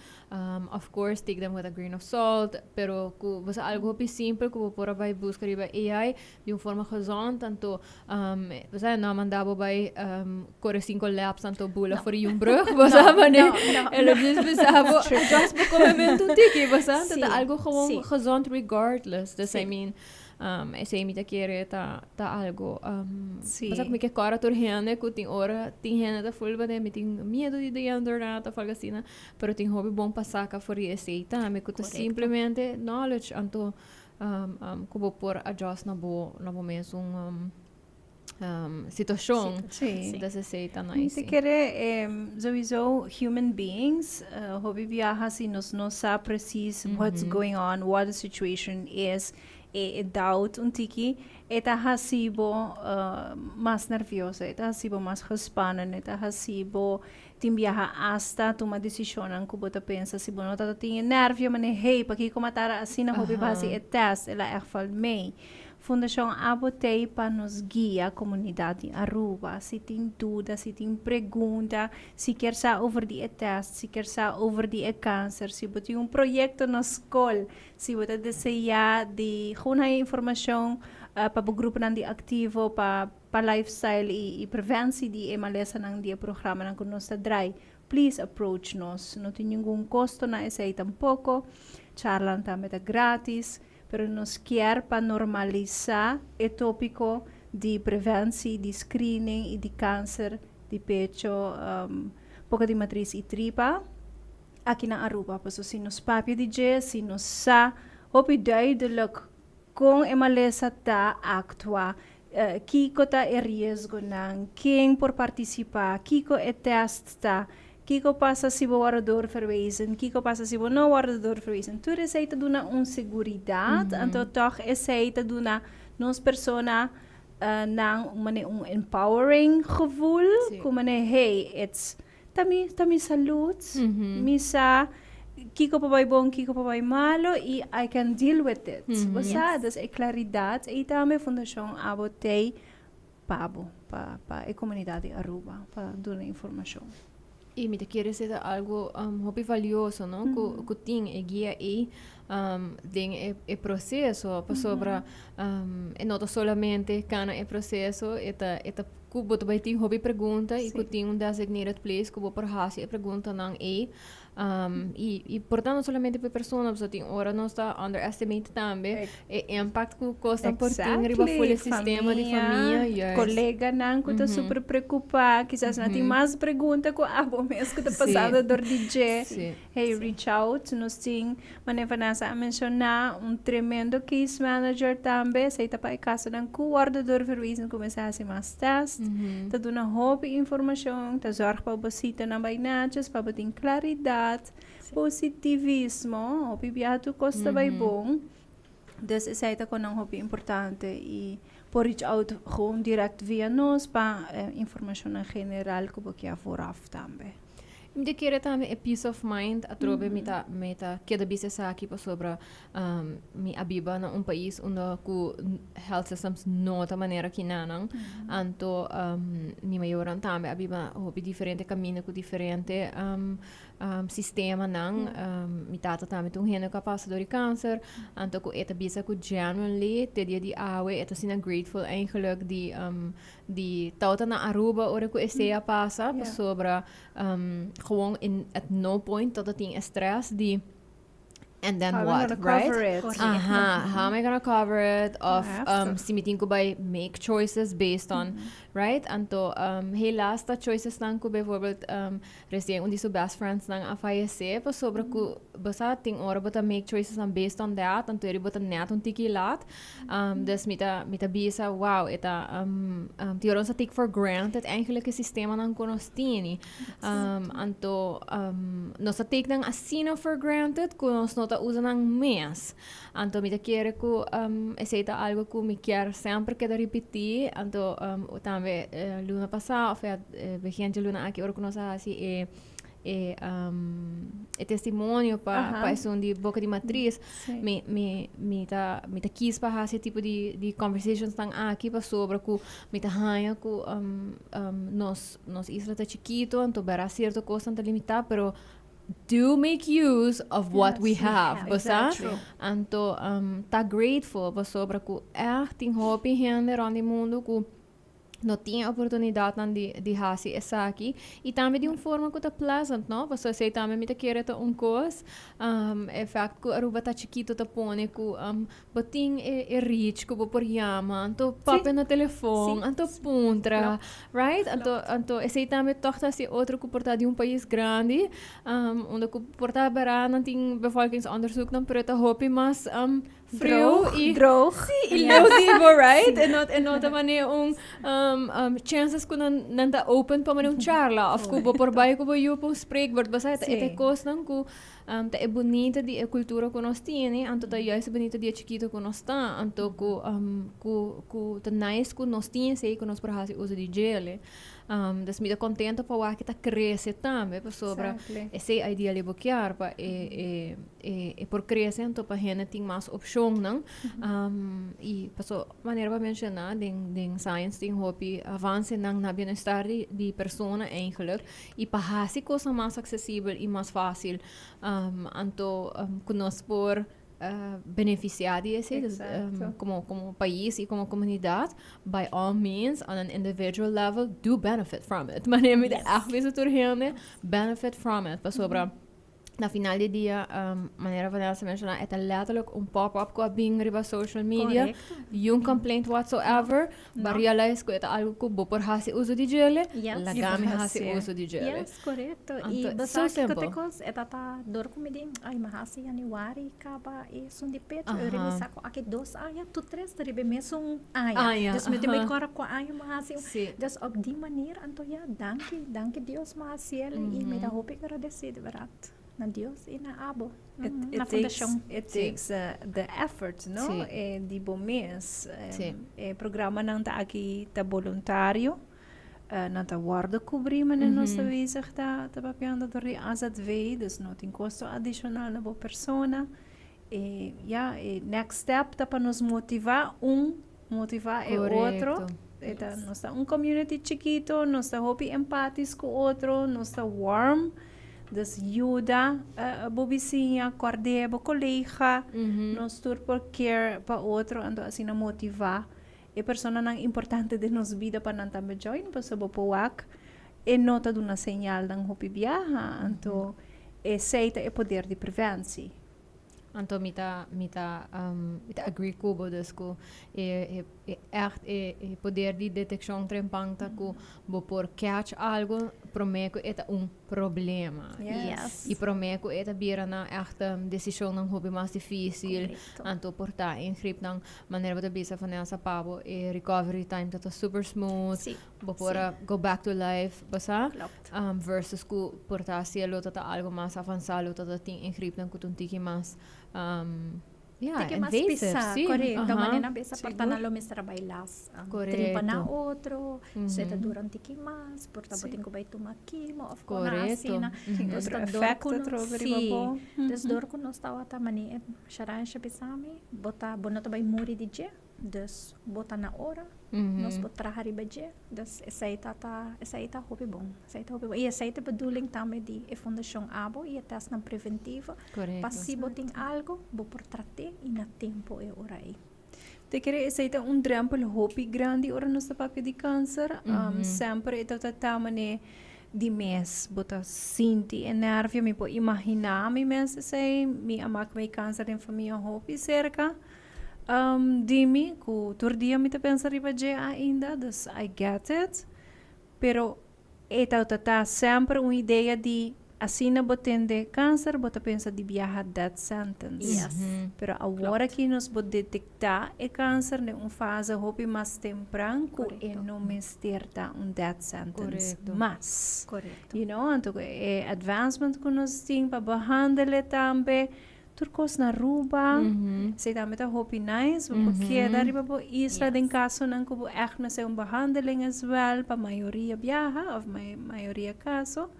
Of course take them with a grain of salt, pero ku bo sa algu hopi simpel ku bo por a bai buska riba AI di un forma gezond, anto bo sa no a manda bo bai kore sinku laps anto bula for di un brug, bo sa manera e lo djis bisa bo adjust bo komementu un tiki, bo sa, anto ta algu gewoon gezond regardless, dus I mean esei mi ta kere ta ta algu bo sa ku mi ke kòrda tur hende ku tin ora tin hende ta ful manera mi tin miedu di di internet òf algu asina, pero tin hopi bon pa saka for di esei tambe ku ta simplemente knowledge anto ku bo por adjust na bo na bo mesun situacion. Sí. Dus esei ta Mi nice. ta kere sowieso human beings hopi biaha si nos no sa precies what's going on, what the situation is, e doubt un tiki, e ta hasi bo mas nervioso, e ta hasi bo mas gespannen, e ta hasi bo tin biaha asta tuma decisionnan ku bo ta pensa si bo no ta tin e nervio manera hey pakiko matara asina hopi pa hasi e test, el a echt valt mee. Fundashon Abo t'ei pa nos guia komunidat di Aruba. Si tin duda, si tin pregunta, si kier sa over di e test, si kier sa over di e kanser, si bo tin un proyekto na skol, si bo ta deseá di gewoon haña informashon pa bo gruponan di aktivo pa pa lifestyle i preventie di e malesanan di e programanan ku nos ta drai, please approach nos. No tin ningun kosto na esei tampoko. Charlanan tambe ta gratis. Pero nos kier pa normalisa e topico di preventie, di screening y di cancer di pecho, boca di matriz y tripa aki na Aruba. Pasobra si nos papia di dje, si nos sa hopi duidelijk con e malesa ta actua, kiko ta e riesgonan, ken por participa, kiko e test ta, Kiko pasa si bo wòrdu doorverwezen? Kiko pasa si bo no wòrdu doorverwezen? Tur esei ta duna un seguridat, anto tòg esei ta duna nos persona nan un manera un empowering gevoel, ku manera hey, it's ta mi ta mi salud, mi sa kiko por bai bon, kiko por bai malo i I can deal with it. Bo sa? Dus e klaridat ei tambe Fundashon Abo t'ei pa bo, pa pa e comunidad di Aruba, pa duna informacion. Y mi ta kere esei ta algo hopi valioso, no? Cu cu tin e guia ei den e e proceso, pasobra e no ta solamente cana e proceso, e ta e ta cu bo ta bai tin hopi pregunta y cu tin un designated place cu bo por haci e preguntanan ei. Y y por ta no solamente pa e persona, pasobra tin ora nos ta underestimate tambe e impact ku kosnan por tin riba ful e sistema di famia. Juist. Koleganan ku ta super preokupá, kisas nan tin mas pregunta ku abo mes ku ta pasando dor di dje. Hey, reach out. Nos tin, manera Vanessa a menshoná, un tremendo case manager tambe. Esei ta pa e kasonan ku wòrdu doorverwezen kuminsá hasi mas test. Ta duna hopi informashon, ta zòrg pa bo sitanan bai natjes, pa bo tin klaridat, positivismo, hopi biaha tur kos ta bai bon. Dus esei ta konan hopi importante i por reach out gewoon direct via nos pa informashonnan general ku bo kia vooraf tambe. Mi ta kere tambe e peace of mind atrobe mi ta mi ta keda bisa esaki pasobra mi a biba na un pais unda ku health systems no ta manera kinanan anto mi mayornan tambe a biba hopi diferente kaminda ku diferente sistemanan mi tata tambe ta un hende ku a pasa dor di kanser anto ku e ta bisa ku genuinely te dia di awe e ta asina grateful eigenlijk di di tawata na Aruba ora ku esei a pasa pasobra gewoon in at no point tawata tin e stress di and then How am I what gonna right cover it? Aha, how am I gonna cover it of Heftig. si mi tin ku bai make choices based on. Right? Anto helaas ta choicesnan ku bijvoorbeeld resien un di su best friendsnan a fayesé pasobra ku bo sa tin ora bo ta make choicesnan based on that anto eri bo ta nèt un tiki laat. Dus mi ta mi ta bisa wow e ta tin ora nos ta take for granted eigenlijk e sistemanan ku nos tini. Anto nos ta take nan asina for granted ku nos no ta usa nan mes. Anto mi ta kere ku esei ta algo ku mi kier semper keda ripití. Anto tambe luna pasá òf e begin dje luna aki ora ku nos a hasi e e e testimonio pa pa esun di boka di matris mi mi mi ta mi ta kis pa hasi e tipo di di conversationsnan aki pasobra ku mi ta haña ku nos nos isla ta chikito anto bera sierto kosnan ta limitá pero do make use of what we have, bo sa? Anto ta grateful pasobra ku ègt tin hopi hende rònt di mundu ku no tin e oportunidatnan di di hasi esaki i tambe di un forma ku ta pleasant, no? Pasobra esei tambe mi ta kere ta un kos, e fèkt ku Aruba ta chikito ta pone ku Bo tin e e reach ku bo por yama, anto papia na telefon, anto puntra, right? Anto anto esei tambe tòg ta hasi otro ku por ta di un pais grandi, unda ku por ta bera nan tin bevolkingsonderzoeknan, pero e ta hopi mas friu i Droog. Sí, i leu di bo, right? E no e no ta manera un chances ku nan nan ta open pa manera un charla òf ku bo por bai ku bo yu pa un spreekbeurt, bo sa e ta e ta e kosnan ku Ta e bunita di e kultura ku nos tene, anto ta juist e bunita di e chikito ku nos ta, anto ku ku ku ta nice ku nos tin esei ku nos por hasi uso di djele. Dus mi ta kontento pa wak ta krese tambe pasobra esei idea li bo kier pa e e e e por krese anto pa hende tin mas opshonnan. I paso manera bo a menshoná den den science tin hopi avansenan na bienestar di di persona eigenlijk. I pa hasi kosnan mas aksesibel i mas fásil, anto ku nos por benefisiá di esei, dus komo komo pais i komo komunidat, by all means, on an individual level, do benefit from it. Manera mi ta ègt bisa tur hende, benefit from it, pasobra Na final di dia, manera Vanessa menciona, e ta letterlijk un pop-up cu a bin riba social media. Correcto. Yun complaint whatsoever. No. Ba realize cu e ta algo cu bo por haci uso di djele. Yes. Laga mi Yo por haci haci. uso di djele. Yes, correcto. Anto, Y bo so sa kico simple. te cos, e ta ta dor cu mi di, ay, mi haci januari caba esun di pecho. Aha. Ora mi sa cu aki dos aña, tur tres ta riba e mesun aña. Aña, Dus mi tin aha. mi cora cua aña mi haci. Si. Dus op die manier, anto ya, danki, danki Dios mi haci el y mi ta hopi agradecido di berdad na Dios y na abo, It, na it takes, fundacion. it Sí. takes the effort, no? Sí. E di bo mes. Sí. E programanan ta aki ta boluntario. Nan ta wordo cubri manera nos ta bezig ta ta papiando dor di AZV, dus no tin costo adicional na bo persona. E ya, e next step ta pa nos motiva un motiva e otro. Correcto. E ta, nos ta un community chikito, nos ta hopi empatisch ku otro, nos ta warm. Dus yuda bo bisiña, kòrd'é bo kolega, nos tur por care pa otro, anto asina motivá e personanan importante den nos bida pa nan tambe join, pasobra bo por wak e no ta duna señalnan hopi biaha, anto esei ta e poder di preventie. Anto mi ta mi ta mi ta agree ku bo dus ku e e e ègt e e poder di detekshon trempan ta ku bo por catch algo promé ku e ta un problema. Yes. I promé ku e ta bira na ègt desishonnan hopi mas difísil. Korekto. Anto por ta ingreepnan manera bo ta bisa Vanessa pa bo e recovery time ta ta super smooth. Sí. Bo por a go back to life, bo sa? Klopt. Versus ku por ta hasi lo ta ta algo mas avansá, lo ta ta tin ingreepnan ku ta un tiki mas, ya, Tiki mas invasive. pisá, Sí, korekto. aha. Manera nan bisa por ta Sigur. nan lo mester a bai las tripa na Korekto. otro, so e ta dura un tiki mas, por ta bo tin ku bai tuma kimo òf kona Korekto. asina. Tin Dus otro ta dor ku efecto nos, atrobe riba sí. bo. Dus dor ku nos tabata manera e Sharansha bisa mi, bo ta bo no ta bai muri di dje. Dus bo ta na ora, nos por traha riba dje. Dus esei ta ta, esei ta hopi bon, esei ta hopi bon. I esei ta e bedoeling tambe di e Fundashon Abo i e tèstnan preventivo. Pa si bo tin algu, bo por trat'é i na tempu e ora ei. Te kere esei ta un drèmpel hopi grandi ora nos ta papia di kanser. Semper e ta ta manera di mes bo ta sinti e nervio. Mi por imaginá mi mes esei. Mi a mak mi kanser den famia hopi serka. Di mi ku tur dia mi ta pensa riba dje ainda, dus I get it. Pero e ta ta semper un idea di asina bo tende kanser bo ta pensa di biaha death sentence. Pero awor aki nos bo detektá e kanser den un fase hopi mas tempran ku e no mester ta un death sentence mas. You know, anto e advancement ku nos tin pa behandele tambe. Tur kos na Aruba. Esei tambe ta hopi nice. Bo por keda riba bo isla den kasonan ku bo ègt mester un behandeling as well pa mayoria biaha òf mayoria kaso.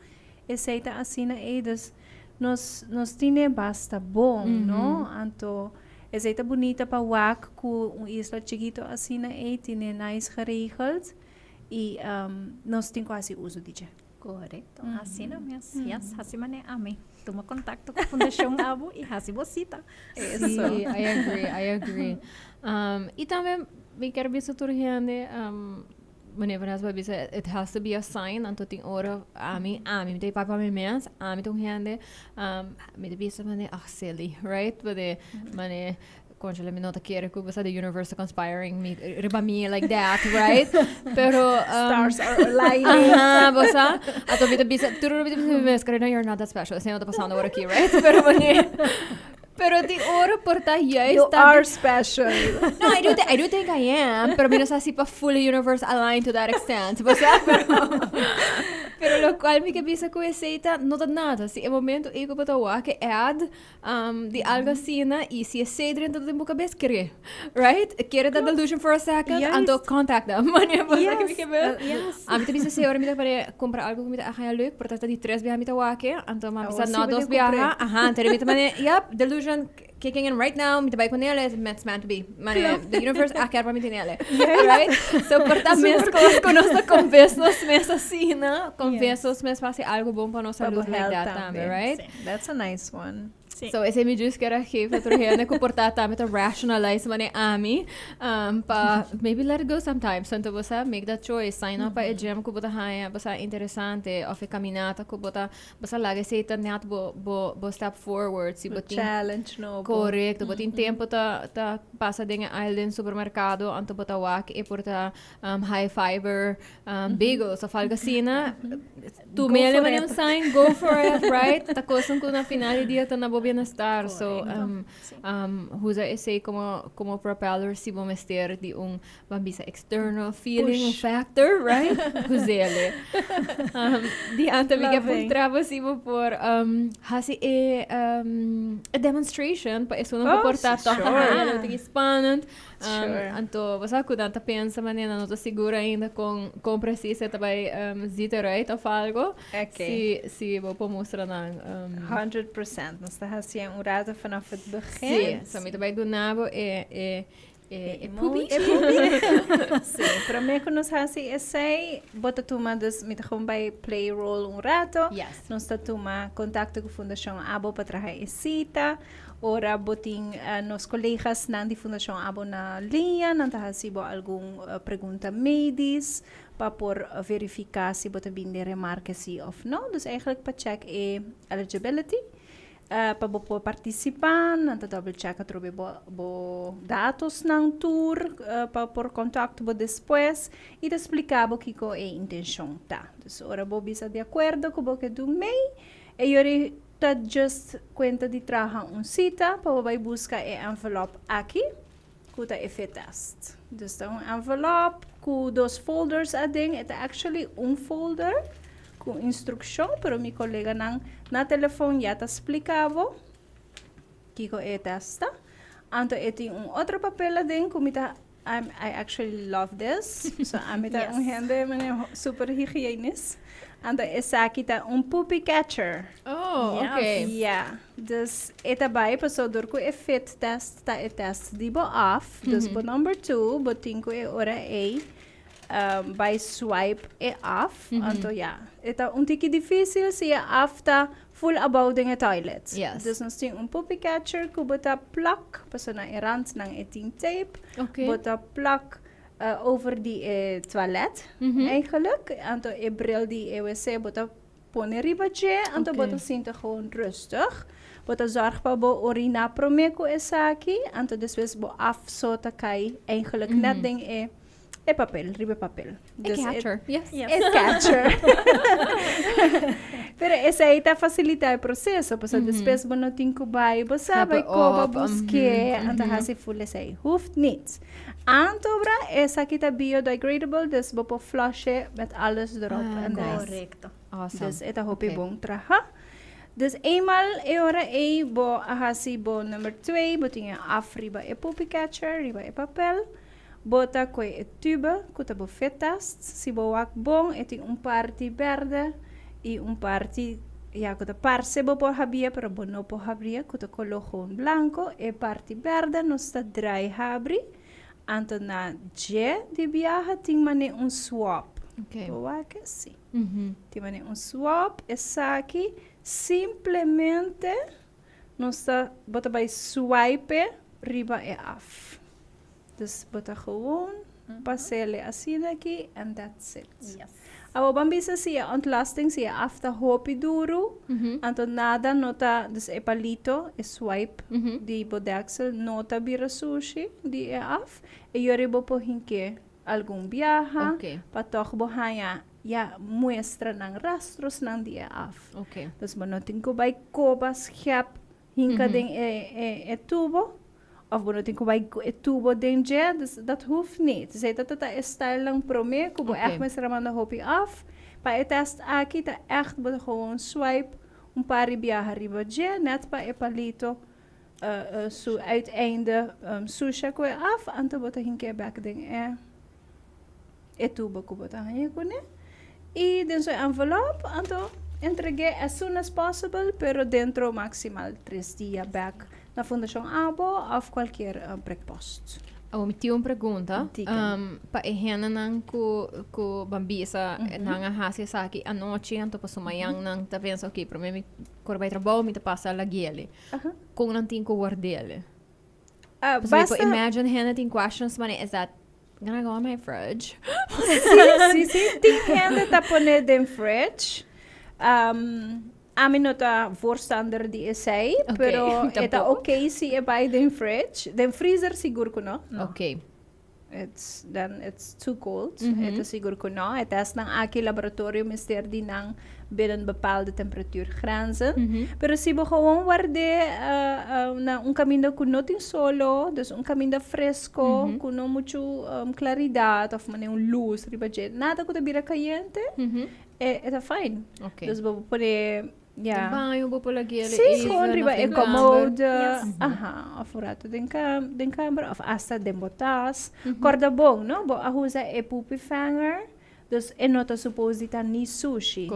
Esei ta asina ei. Dus nos nos tine basta bon, no? Anto esei ta bunita pa wak ku un isla chikito asina ei tine nice geregeld i nos tin ku hasi uso di dje. Korekto, asina mes. Yes, hasi manera ami. Tuma kontakto ku Fundashon Abo i hasi bo sita. Sí, I agree, I agree. I tambe mi kier bisa tur hende, meneer Van Hesbel a bisa it has to be a sign, anto tin ora ami, ami, mi ta papia pa mi mes, ami ta un hende, mi ta bisa manera, ah silly, right? Manera, manera Conchale, mi no ta kere cu basta the universe ta conspiring mi riba mi like that, right? Pero Stars are aligning. Aha, bo sa? Ato mi ta bisa, tur mi ta bisa mi mes, Carina, you're not that special. Esei no ta pasando ora aki, right? Pero wanneer Pero di ora por ta juist You are special. No, I do think I am, pero mi no sa si pa fully universe align to that extent, bo sa? Pero pero locual mi ke bisa cu esei ta no ta nada. Si e momento ei cu bo ta wak e ad Um, di algo asina, y si esey drenta den bo cabes, kere. Right? Kere dat delusion for a second, Juist. anto contact them. Wanneer bo sa Yes, ke mi yes. Ami ta bisa ora mi ta pare compra algo ku mi ta aja leuk, pero ta di tres biaha mi ta wake, anto mami Awo sa si no bo dos tin compré. biaha, aha, anto mi ta mane, yep, delusion kicking in right now, mi ta bai con ele, it's meant to be. Mane, the universe a kier pa mi tin ele. Right? So por ta mes cos ku nos ta convince nos mes asina, convince nos mes pa hasi algo bon pa nos Pa bo salud like health that tambe, tambe. right? Sí. That's a nice one. Sí. So esei mi just kier a geef otro hende ku por ta tambe ta rationalize mane ami pa maybe let it go sometimes. Anto bo sa make that choice, sign up pa e gym ku bo ta haña bo sa interesante of e caminata ku bo ta bo sa laga esei ta net bo bo bo step forward si bo Bo tin challenge nobo. Korekto, bo tin tempo ta ta pasa den e aisle den supermerkado anto bo ta wak e por ta high fiber bagels of algo asina. Tu me le manda un sign, go for it, right? Ta kosan ku na final di dia ta na bo bienestar. So, usa esei como como propeller si bo mester di un ban bisa external feeling, un factor, right? Usele. Di ante mi ke puntra bo si bo por hasi e e demonstration pa esun ku por ta toch ta spannend. Anto bo sa ku nan ta pensa manera nan no ta sigur ainda kon kon presis e ta bai ziet eruit of algo. Okay. Si si bo por mustra nan. 100%. Nos ta hasié un rato vanaf het begin. Si, so mi ta bai duna bo e e e e pupi. E pupi. Si, promé ku nos hasi esei, bo ta tuma dus mi ta gewoon bai play role un rato. Yes. Nos ta tuma kontakto ku Fundashon Abo pa traha e sita. Ora bo tin nos kolegasnan di Fundashon Abo na liña, nan ta hasi bo algun pregunta medis pa por verifiká si bo ta bin den remarke si òf no. Dus eigenlijk pa chèk e eligibility pa bo por partisipá. Nan ta dòbel chèk atrobe bo bo datosnan tur pa por kòntakt bo despues i ta splika bo kiko e intenshon ta. Dus ora bo bisa di akuerdo ku bo ke dun mei, e yori Ta just cuenta di traha un cita pa bo bay busca e envelop aki cu ta e fit-test. Dus ta un envelop cu dos folders aden. E ta actually un folder cu instruccion, pero mi coleganan na telefon ya ta splica bo kico e test ta. Anto e tin un otro papel aden cu mi ta I'm, I actually love this. So ami ta un hende mane super hygiënisch. Anto esaki ta un poopy catcher. Oh, yes. Okay. Ja, dus e ta bai paso door ku e fit test ta e test di bo af. Dus bo number 2 bo tin ku e ora ei bai swipe e af. Anto ja, e ta un tiki difícil si e af ta Full abou den e toilet. Yes. Dus nos tin un poopy catcher ku bo ta plak, pasobra na e randnan e tin tape. Oké. Bo ta plak over di e toilet eigenlijk. Anto e bril di e wc bo ta. Pone riba dje, anto bo ta sinta gewoon rustig. Bo ta zorg pa bo orina prome ku esaki, anto despues bo af so ta kai eigenlijk net den e e papel, riba e papel. E catcher, yes. E catcher. Pero esei ta fasilita e proseso, pasobra despues bo no tin ku bai, bo sa bai koba busk'é, anto hasi ful esei. Hoeft niet. Anto bra, esaki ta biodegradable, dus bo por flush'é met alles erop en de rest. Correcto. Awesome. Dus e ta hopi bon traha. Dus eenmaal e ora ei bo a hasi bo number twee, bo tin e af riba e poopy catcher, riba e papel. Bo ta koe e tube ku ta bo fit-test. Si bo wak bon, e tin un parti berde i un parti ya ku ta parse bo por habia pero bo no por habria ku ta kolo gewoon blanko. E parti berde nos ta drai habri, anto na dje di biaha tin mane un swab. Bo wak e? Si. Tin mane un swab, esaki simplemente nos ta bo ta bai swipe riba e af. Dus bo ta gewoon pasele asina aki and that's it. Yes. Awor ban bisa si e ontlasting, si e af ta hopi duru, anto nada no ta, dus e palito, e swipe di bo deksel no ta bira sushi di e af, e yori bo por hink'é algun biaha pa tòg bo haña ya muestranan, rastrosnan di e af. Dus bo no tin ku bai koba skèp hinka den e tubo, Of bo no tin ku bai ku e tubo den dje, dus dat hoeft niet. Dus e ta ta e stijlnan promé ku bo ègt mester a manda hopi af. Pa e tèst aki ta ègt bo ta gewoon swipe un par di biaha riba dje, nèt pa e palito su uiteinde susha ku e af, anto bo ta hink'é bèk den e e tubo ku bo ta haña kuné. I den su envelop, anto entreg'é as soon as possible, pero dentro maximal 3 dia bèk na Fundashon ABO òf kualkier prikpost. Awor mi tin un pregunta. Diga. Pa e hendenan ku ban bisa nan a hasi esaki anochi, anto pasobra mañan nan ta pensa, ok, promé mi kore bai trabou mi ta pasa lag'é. Kon nan tin ku ward'é? Pasobra mi por imagine hende tin questions manera, is that gonna go in my fridge? Si, si. Tin hende ta pone den fridge. Ami no ta voorstander di esei, pero e ta ok si e bai den fridge. Den freezer sigur ku no. It's, then it's too cold. E ta sigur ku no. E testnan aki laboratorio mester di nan binnen bepaalde temperatuurgrenzen. Pero si bo gewoon ward'é na un kaminda ku no tin solo, dus un kaminda fresko, ku no muchu klaridat òf manera un lus riba dje, nada ku ta bira kayente, e ta fijn. Dus bo por pone, ya. Den baño bo por lag'é Sí, gewoon riba e commode, aha, òf un rato den den kamber òf asta den bo tas. Kòrda bon, no? Bo a usa e poepievanger, dus e no ta supos di ta ni sushi.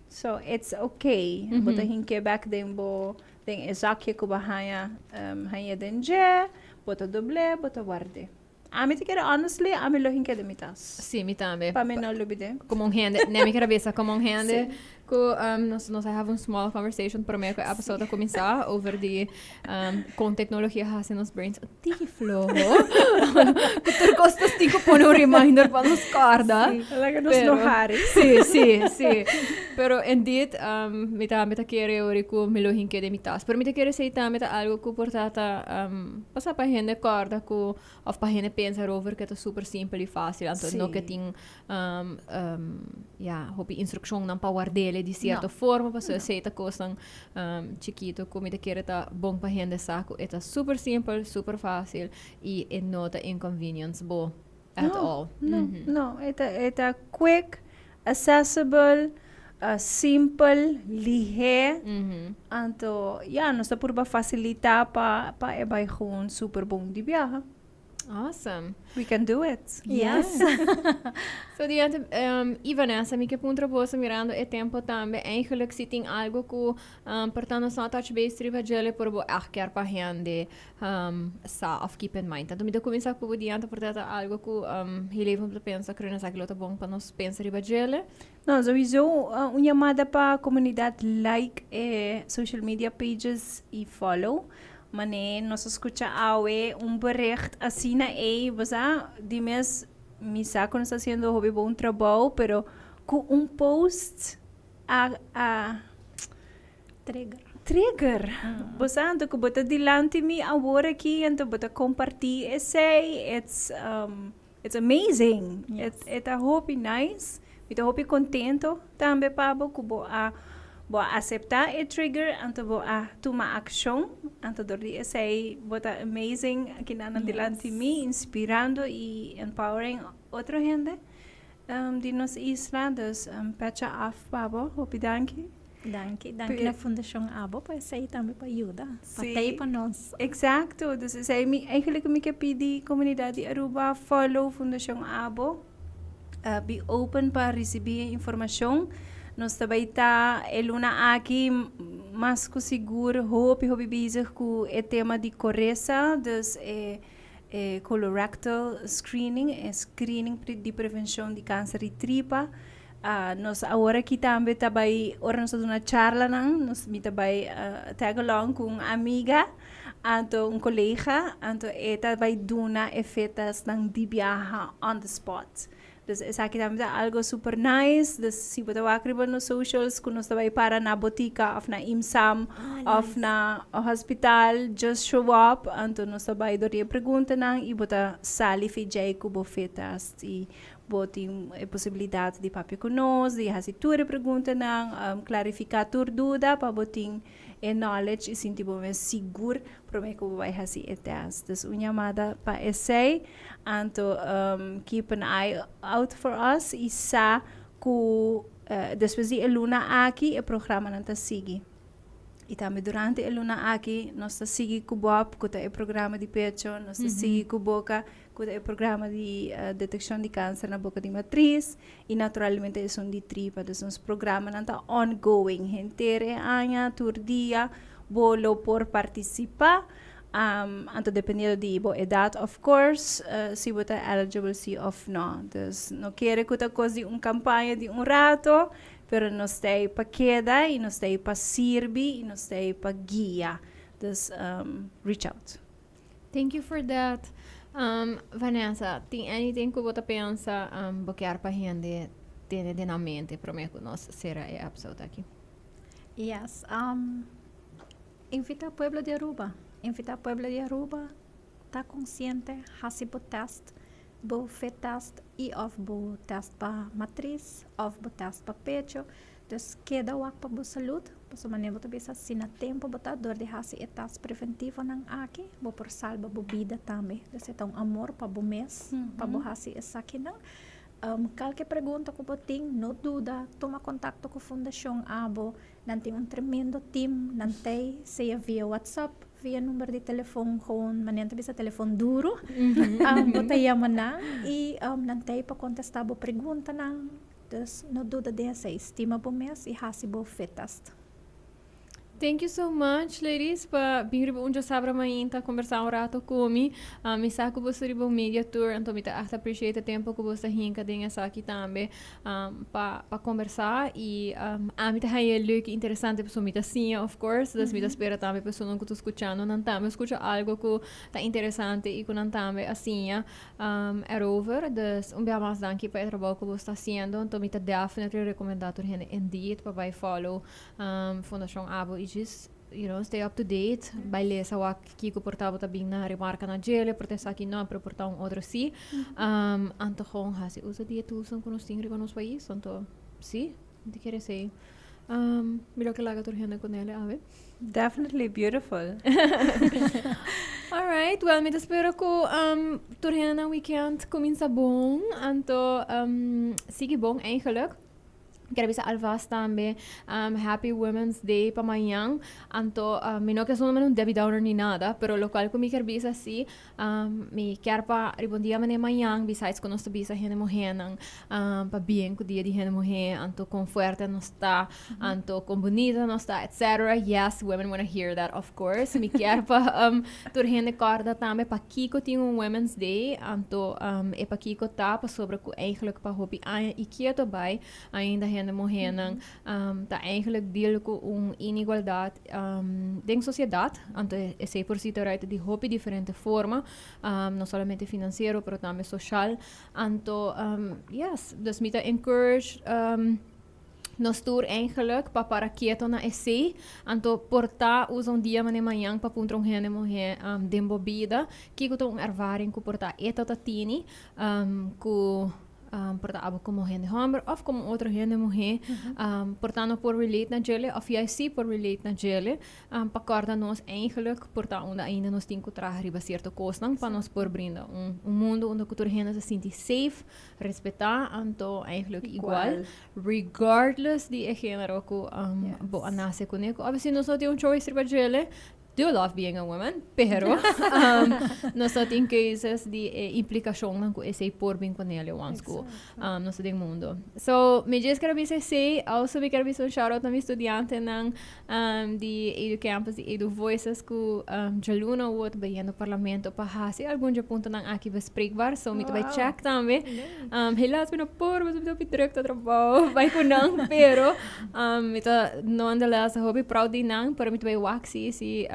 So it's okay. Bo ta hink'é bèk den bo, den e zakje ku bo haña hañ'é den dje, bo ta dobl'é, bo ta ward'é. Ami ta kere honestly, ami lo hink'é den mi tas. Sí, mi tambe. Pa mi no lubid'é. Como un hende, nee mi kere bisa, como un hende ku nos a have un small conversation promé ku e episode a kuminsá over di kon teknologia hasi nos brains un tiki floho. Ku tur kos nos tin ku pone un reminder pa nos kòrda. Sí, laga nos no hari. Sí. Pero indeed, mi tambe ta kere ora ku mi lo hink'é den mi tas. Pero mi ta kere esei tambe ta algu ku por ta ta pasa pa hende kòrda ku òf pa hende pensa erover ku e ta super simpel i fásil. Anto no ke tin ya, hopi instrukshonnan pa ward'é di sierto forma, pasobra esei ta kosnan chikito ku mi ta kere ta bon pa hende sa ku e ta super simpel, super fásil i e no ta inconvenience bo at all. No, no, e ta quick, accessible, simpel, lihé. Anto, ya, nos ta purba fasilitá pa e bai gewoon super bon di biaha. Awesome. We can do it. Yes. So diante i Vanessa, mi ke puntra boso mirando e tempo tambe, eigenlijk si tin algo ku por nos no touch base riba djele por bo echt kier pa hende sa of keep in mind. Tanto mi ta kuminsá ku bo diante por ta algo ku heel even ta pensa creo esaki lo ta bon pa nos pensa riba djele. No, sowieso un llamada pa comunidad, like e social media pages y follow. Mane nos a scucha awe un bericht asina ey, bo sa, di mes mi sa cu nos ta haciendo hopi bon trabou, pero cu un post. a Trigger. Trigger. Bo sa anto ku bo ta dilanti mi awor aki anto bo ta kompartí esei, it's amazing. E ta hopi nice. Mi ta hopi kontento tambe pa bo ku bo a aseptá e trigger anto bo a tuma akshon. Anto dor di esei bo ta amazing aki nan dilanti mi, inspirando i empowering otro hende di nos isla. Dus petje af pa bo. Hopi danki. Danki. Danki na Fundashon ABO pa esei tambe pa yuda. Pa t'ei pa nos. Exacto. Dus esei mi eigenlijk mi ke pidi komunidat di Aruba: follow Fundashon ABO. Be open pa risibí informashon. Nos tambe ta e luna aki mas ku sigur hopi hopi bezig ku e tema di koresa, dus e colorectal screening, e screening di prevenshon di kanser di tripa. Nos awor aki tambe ta bai, ora nos ta duna charlanan, nos mi ta bai tag along ku un amiga, anto un kolega, anto e ta bai duna e FIT-testnan di biaha on the spot. Dus esaki tambe ta algo super nice. Dus si bo ta wak riba nos socials ku nos ta bai para na botika òf na IMSAM òf na hospital, just show up, anto nos ta bai dor di e preguntanan i bo ta sali for djei ku bo FIT-test i bo tin e posibilidat di papia ku nos, di hasi tur e preguntanan, klarifiká tur duda pa bo tin e knowledge i sinti bo mes sigur promé ku bo bai hasi e test. Dus un yamada pa esei, anto keep an eye out for us i sa ku despues di e luna aki e programanan ta sigui. I tambe durante e luna aki nos ta sigui ku BOP, ku ta e programa di pecho, nos ta sigui ku BOKA, ku ta e programa di detekshon di kanser na boka di matris, i naturalmente esun di tripa. Dus nos programanan ta ongoing henter e aña, tur dia bo lo por partisipá. Anto dependiendo di bo edat, of course, si bo ta eligible si òf no. Dus no kere ku ta kos di un kampaña di un rato, pero nos ta ei pa keda i nos ta ei pa sirbi i nos ta ei pa guia. Dus reach out. Thank you for that. Vanessa, tin anything ku bo ta pensa bo kier pa hende tene den nan mente promé ku nos sera e episode aki? Yes. Invitá pueblo di Aruba. Invitá pueblo di Aruba ta konsiente, hasi bo test, bo FIT-test i òf bo test pa matris òf bo test pa pecho. Dus keda wak pa bo salud, pasobra manera bo ta bisa si na tempu bo ta dor di hasi e test preventivonan aki, bo por salba bo bida tambe. Dus e ta un amor pa bo mes pa bo hasi esakinan. Kalke pregunta ku bo tin, no duda, tuma kontakto ku Fundashon ABO. Nan tin un tremendo team, nan t'ei sea via WhatsApp, via number di telefon, gewoon manera nan ta bisa telefon duru, bo ta yama nan i nan t'ei pa kontestá bo preguntanan. Dus no duda den esei, stima bo mes i hasi bo FIT-test. Thank you so much, ladies, pa bin riba un djasabra mainta kombersá un rato ku mi. Mi sa ku boso riba un media tour, anto mi ta echt appreciate e tempo ku boso ta hinka den esaki tambe pa kombersá i ami ta haña leuk i interesante pasobra mi ta siña, of course, dus mi ta spera tambe personanan ku ta skuchando nan tambe a skucha algo ku ta interesante i ku nan tambe a siña erover. Dus un bia mas danki pa e trabou ku boso ta hasiendo, anto mi ta definitely rekomendá tur hende indeed pa bai follow Fundashon ABO i just stay up to date, bai lesa wak kiko por ta bo ta bin na remarka na djele, por ta esaki no, pero por ta un otro si. Anto gewoon hasi uso di e toolsnan ku nos tin riba nos pais, anto si, mi ta kere esei. Mi lo ke laga tur hende ku nele awe. Definitely beautiful. Alright, well, mi ta spera ku tur hende nan weekend kuminsa bon, anto sigui bon eigenlijk. Kier bisa alvast tambe Happy Women's Day pa mañan. Anto mi no ke sona un Debbie Downer ni nada, pero locual ku mi kier bisa si, mi kier pa riba un dia manera mañan, besides ku nos ta bisa hende muhénan pa bien ku dia di hende muhé, anto kon fuerte nos ta, anto kon bunita nos ta, etcetera. Yes, women wanna hear that, of course. Mi kier pa tur hende kòrda tambe pakiko tin un Women's Day, anto e pakiko ta pasobra ku eigenlijk pa hopi aña i kieto bai ainda hende muhénan ta eigenlijk deal ku un inigualdat den sosiedat, anto esei por si ta eruit di hopi diferente forma, no solamente finansiero pero tambe soshal, anto yes, dus mi ta encourage. Nos tur eigenlijk pa para keto na esey, anto por ta usa un dia mane mañan pa puntra un hende muhe den bo bida kiko ta un ervaring ku por ta e ta ta tini ku por ta abo komo hende homber of komo otro hende muhe por ta no por relate na djele of juist si por relate na djele. Pa kòrda nos eigenlijk por ta unda ainda nos tin ku traha riba sierto kosnan pa nos por brinda un un mundu unda ku tur hende ta sinti safe, respetá anto eigenlijk igual regardless di e género ku bo a nase kuné. Ku obviously nos no tin un choice riba djele, do love being a woman, pero nos no tin keuzes di e implikashonnan ku esei por bin kuné once ku nos ta den mundo. So mi djis ker a bisa esei, also mi ker a bisa un shout out na mi studiantenan di Edu Campus di Edu Voices ku djaluna awor ta bayendo parlamento pa hasi algun dje puntonan aki bespreekbaar. So mi ta bai check tambe. Helaas mi no por pasobra mi ta hopi druk ta trabou bai ku nan pero mi ta nonetheless hopi proud di nan pero mi ta bai wak si si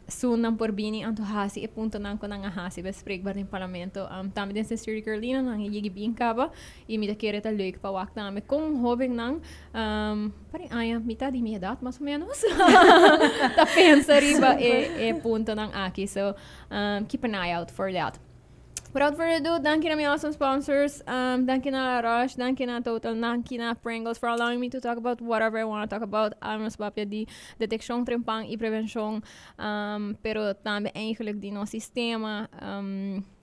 soon nan por bini anto hasi e puntonan ku nan a hasi bespreekbaar den parlamento. Tambe den Sincerely Carolina nan a yegi bien kaba i mi ta kere ta leuk pa wak tambe kon hobennan Pare aña, mitad di mi edad mas o menos, ta pensa riba e, e puntonan aki. So, keep an eye out for that. Without further ado, danki na mi awesome sponsors. Danki na La Roche, danki na Total, danki na Pringles for allowing me to talk about whatever I want to talk about. Nos papia di deteccion trempan y prevencion, pero tambe eigenlijk di nos sistema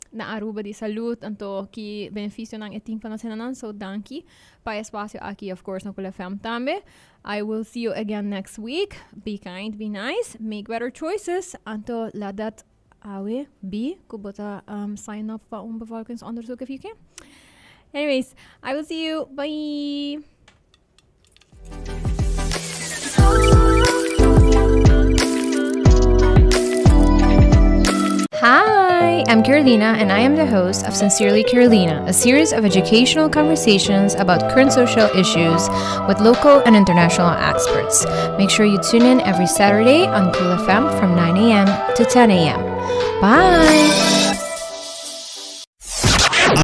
na Aruba di salud, anto ki beneficionan e tin pa nos hendenan. So, danki pa e espacio aki, of course, na Cool FM tambe. I will see you again next week. Be kind, be nice, make better choices. Anto laat dat awe be ku bo ta sign up pa un bevolkingsonderzoek if you can. Anyways, I will see you. Bye. Hi, I'm Carolina, and I am the host of Sincerely Carolina, a series of educational conversations about current social issues with local and international experts. Make sure you tune in every Saturday on Cool FM from 9 a.m. to 10 a.m. Bye!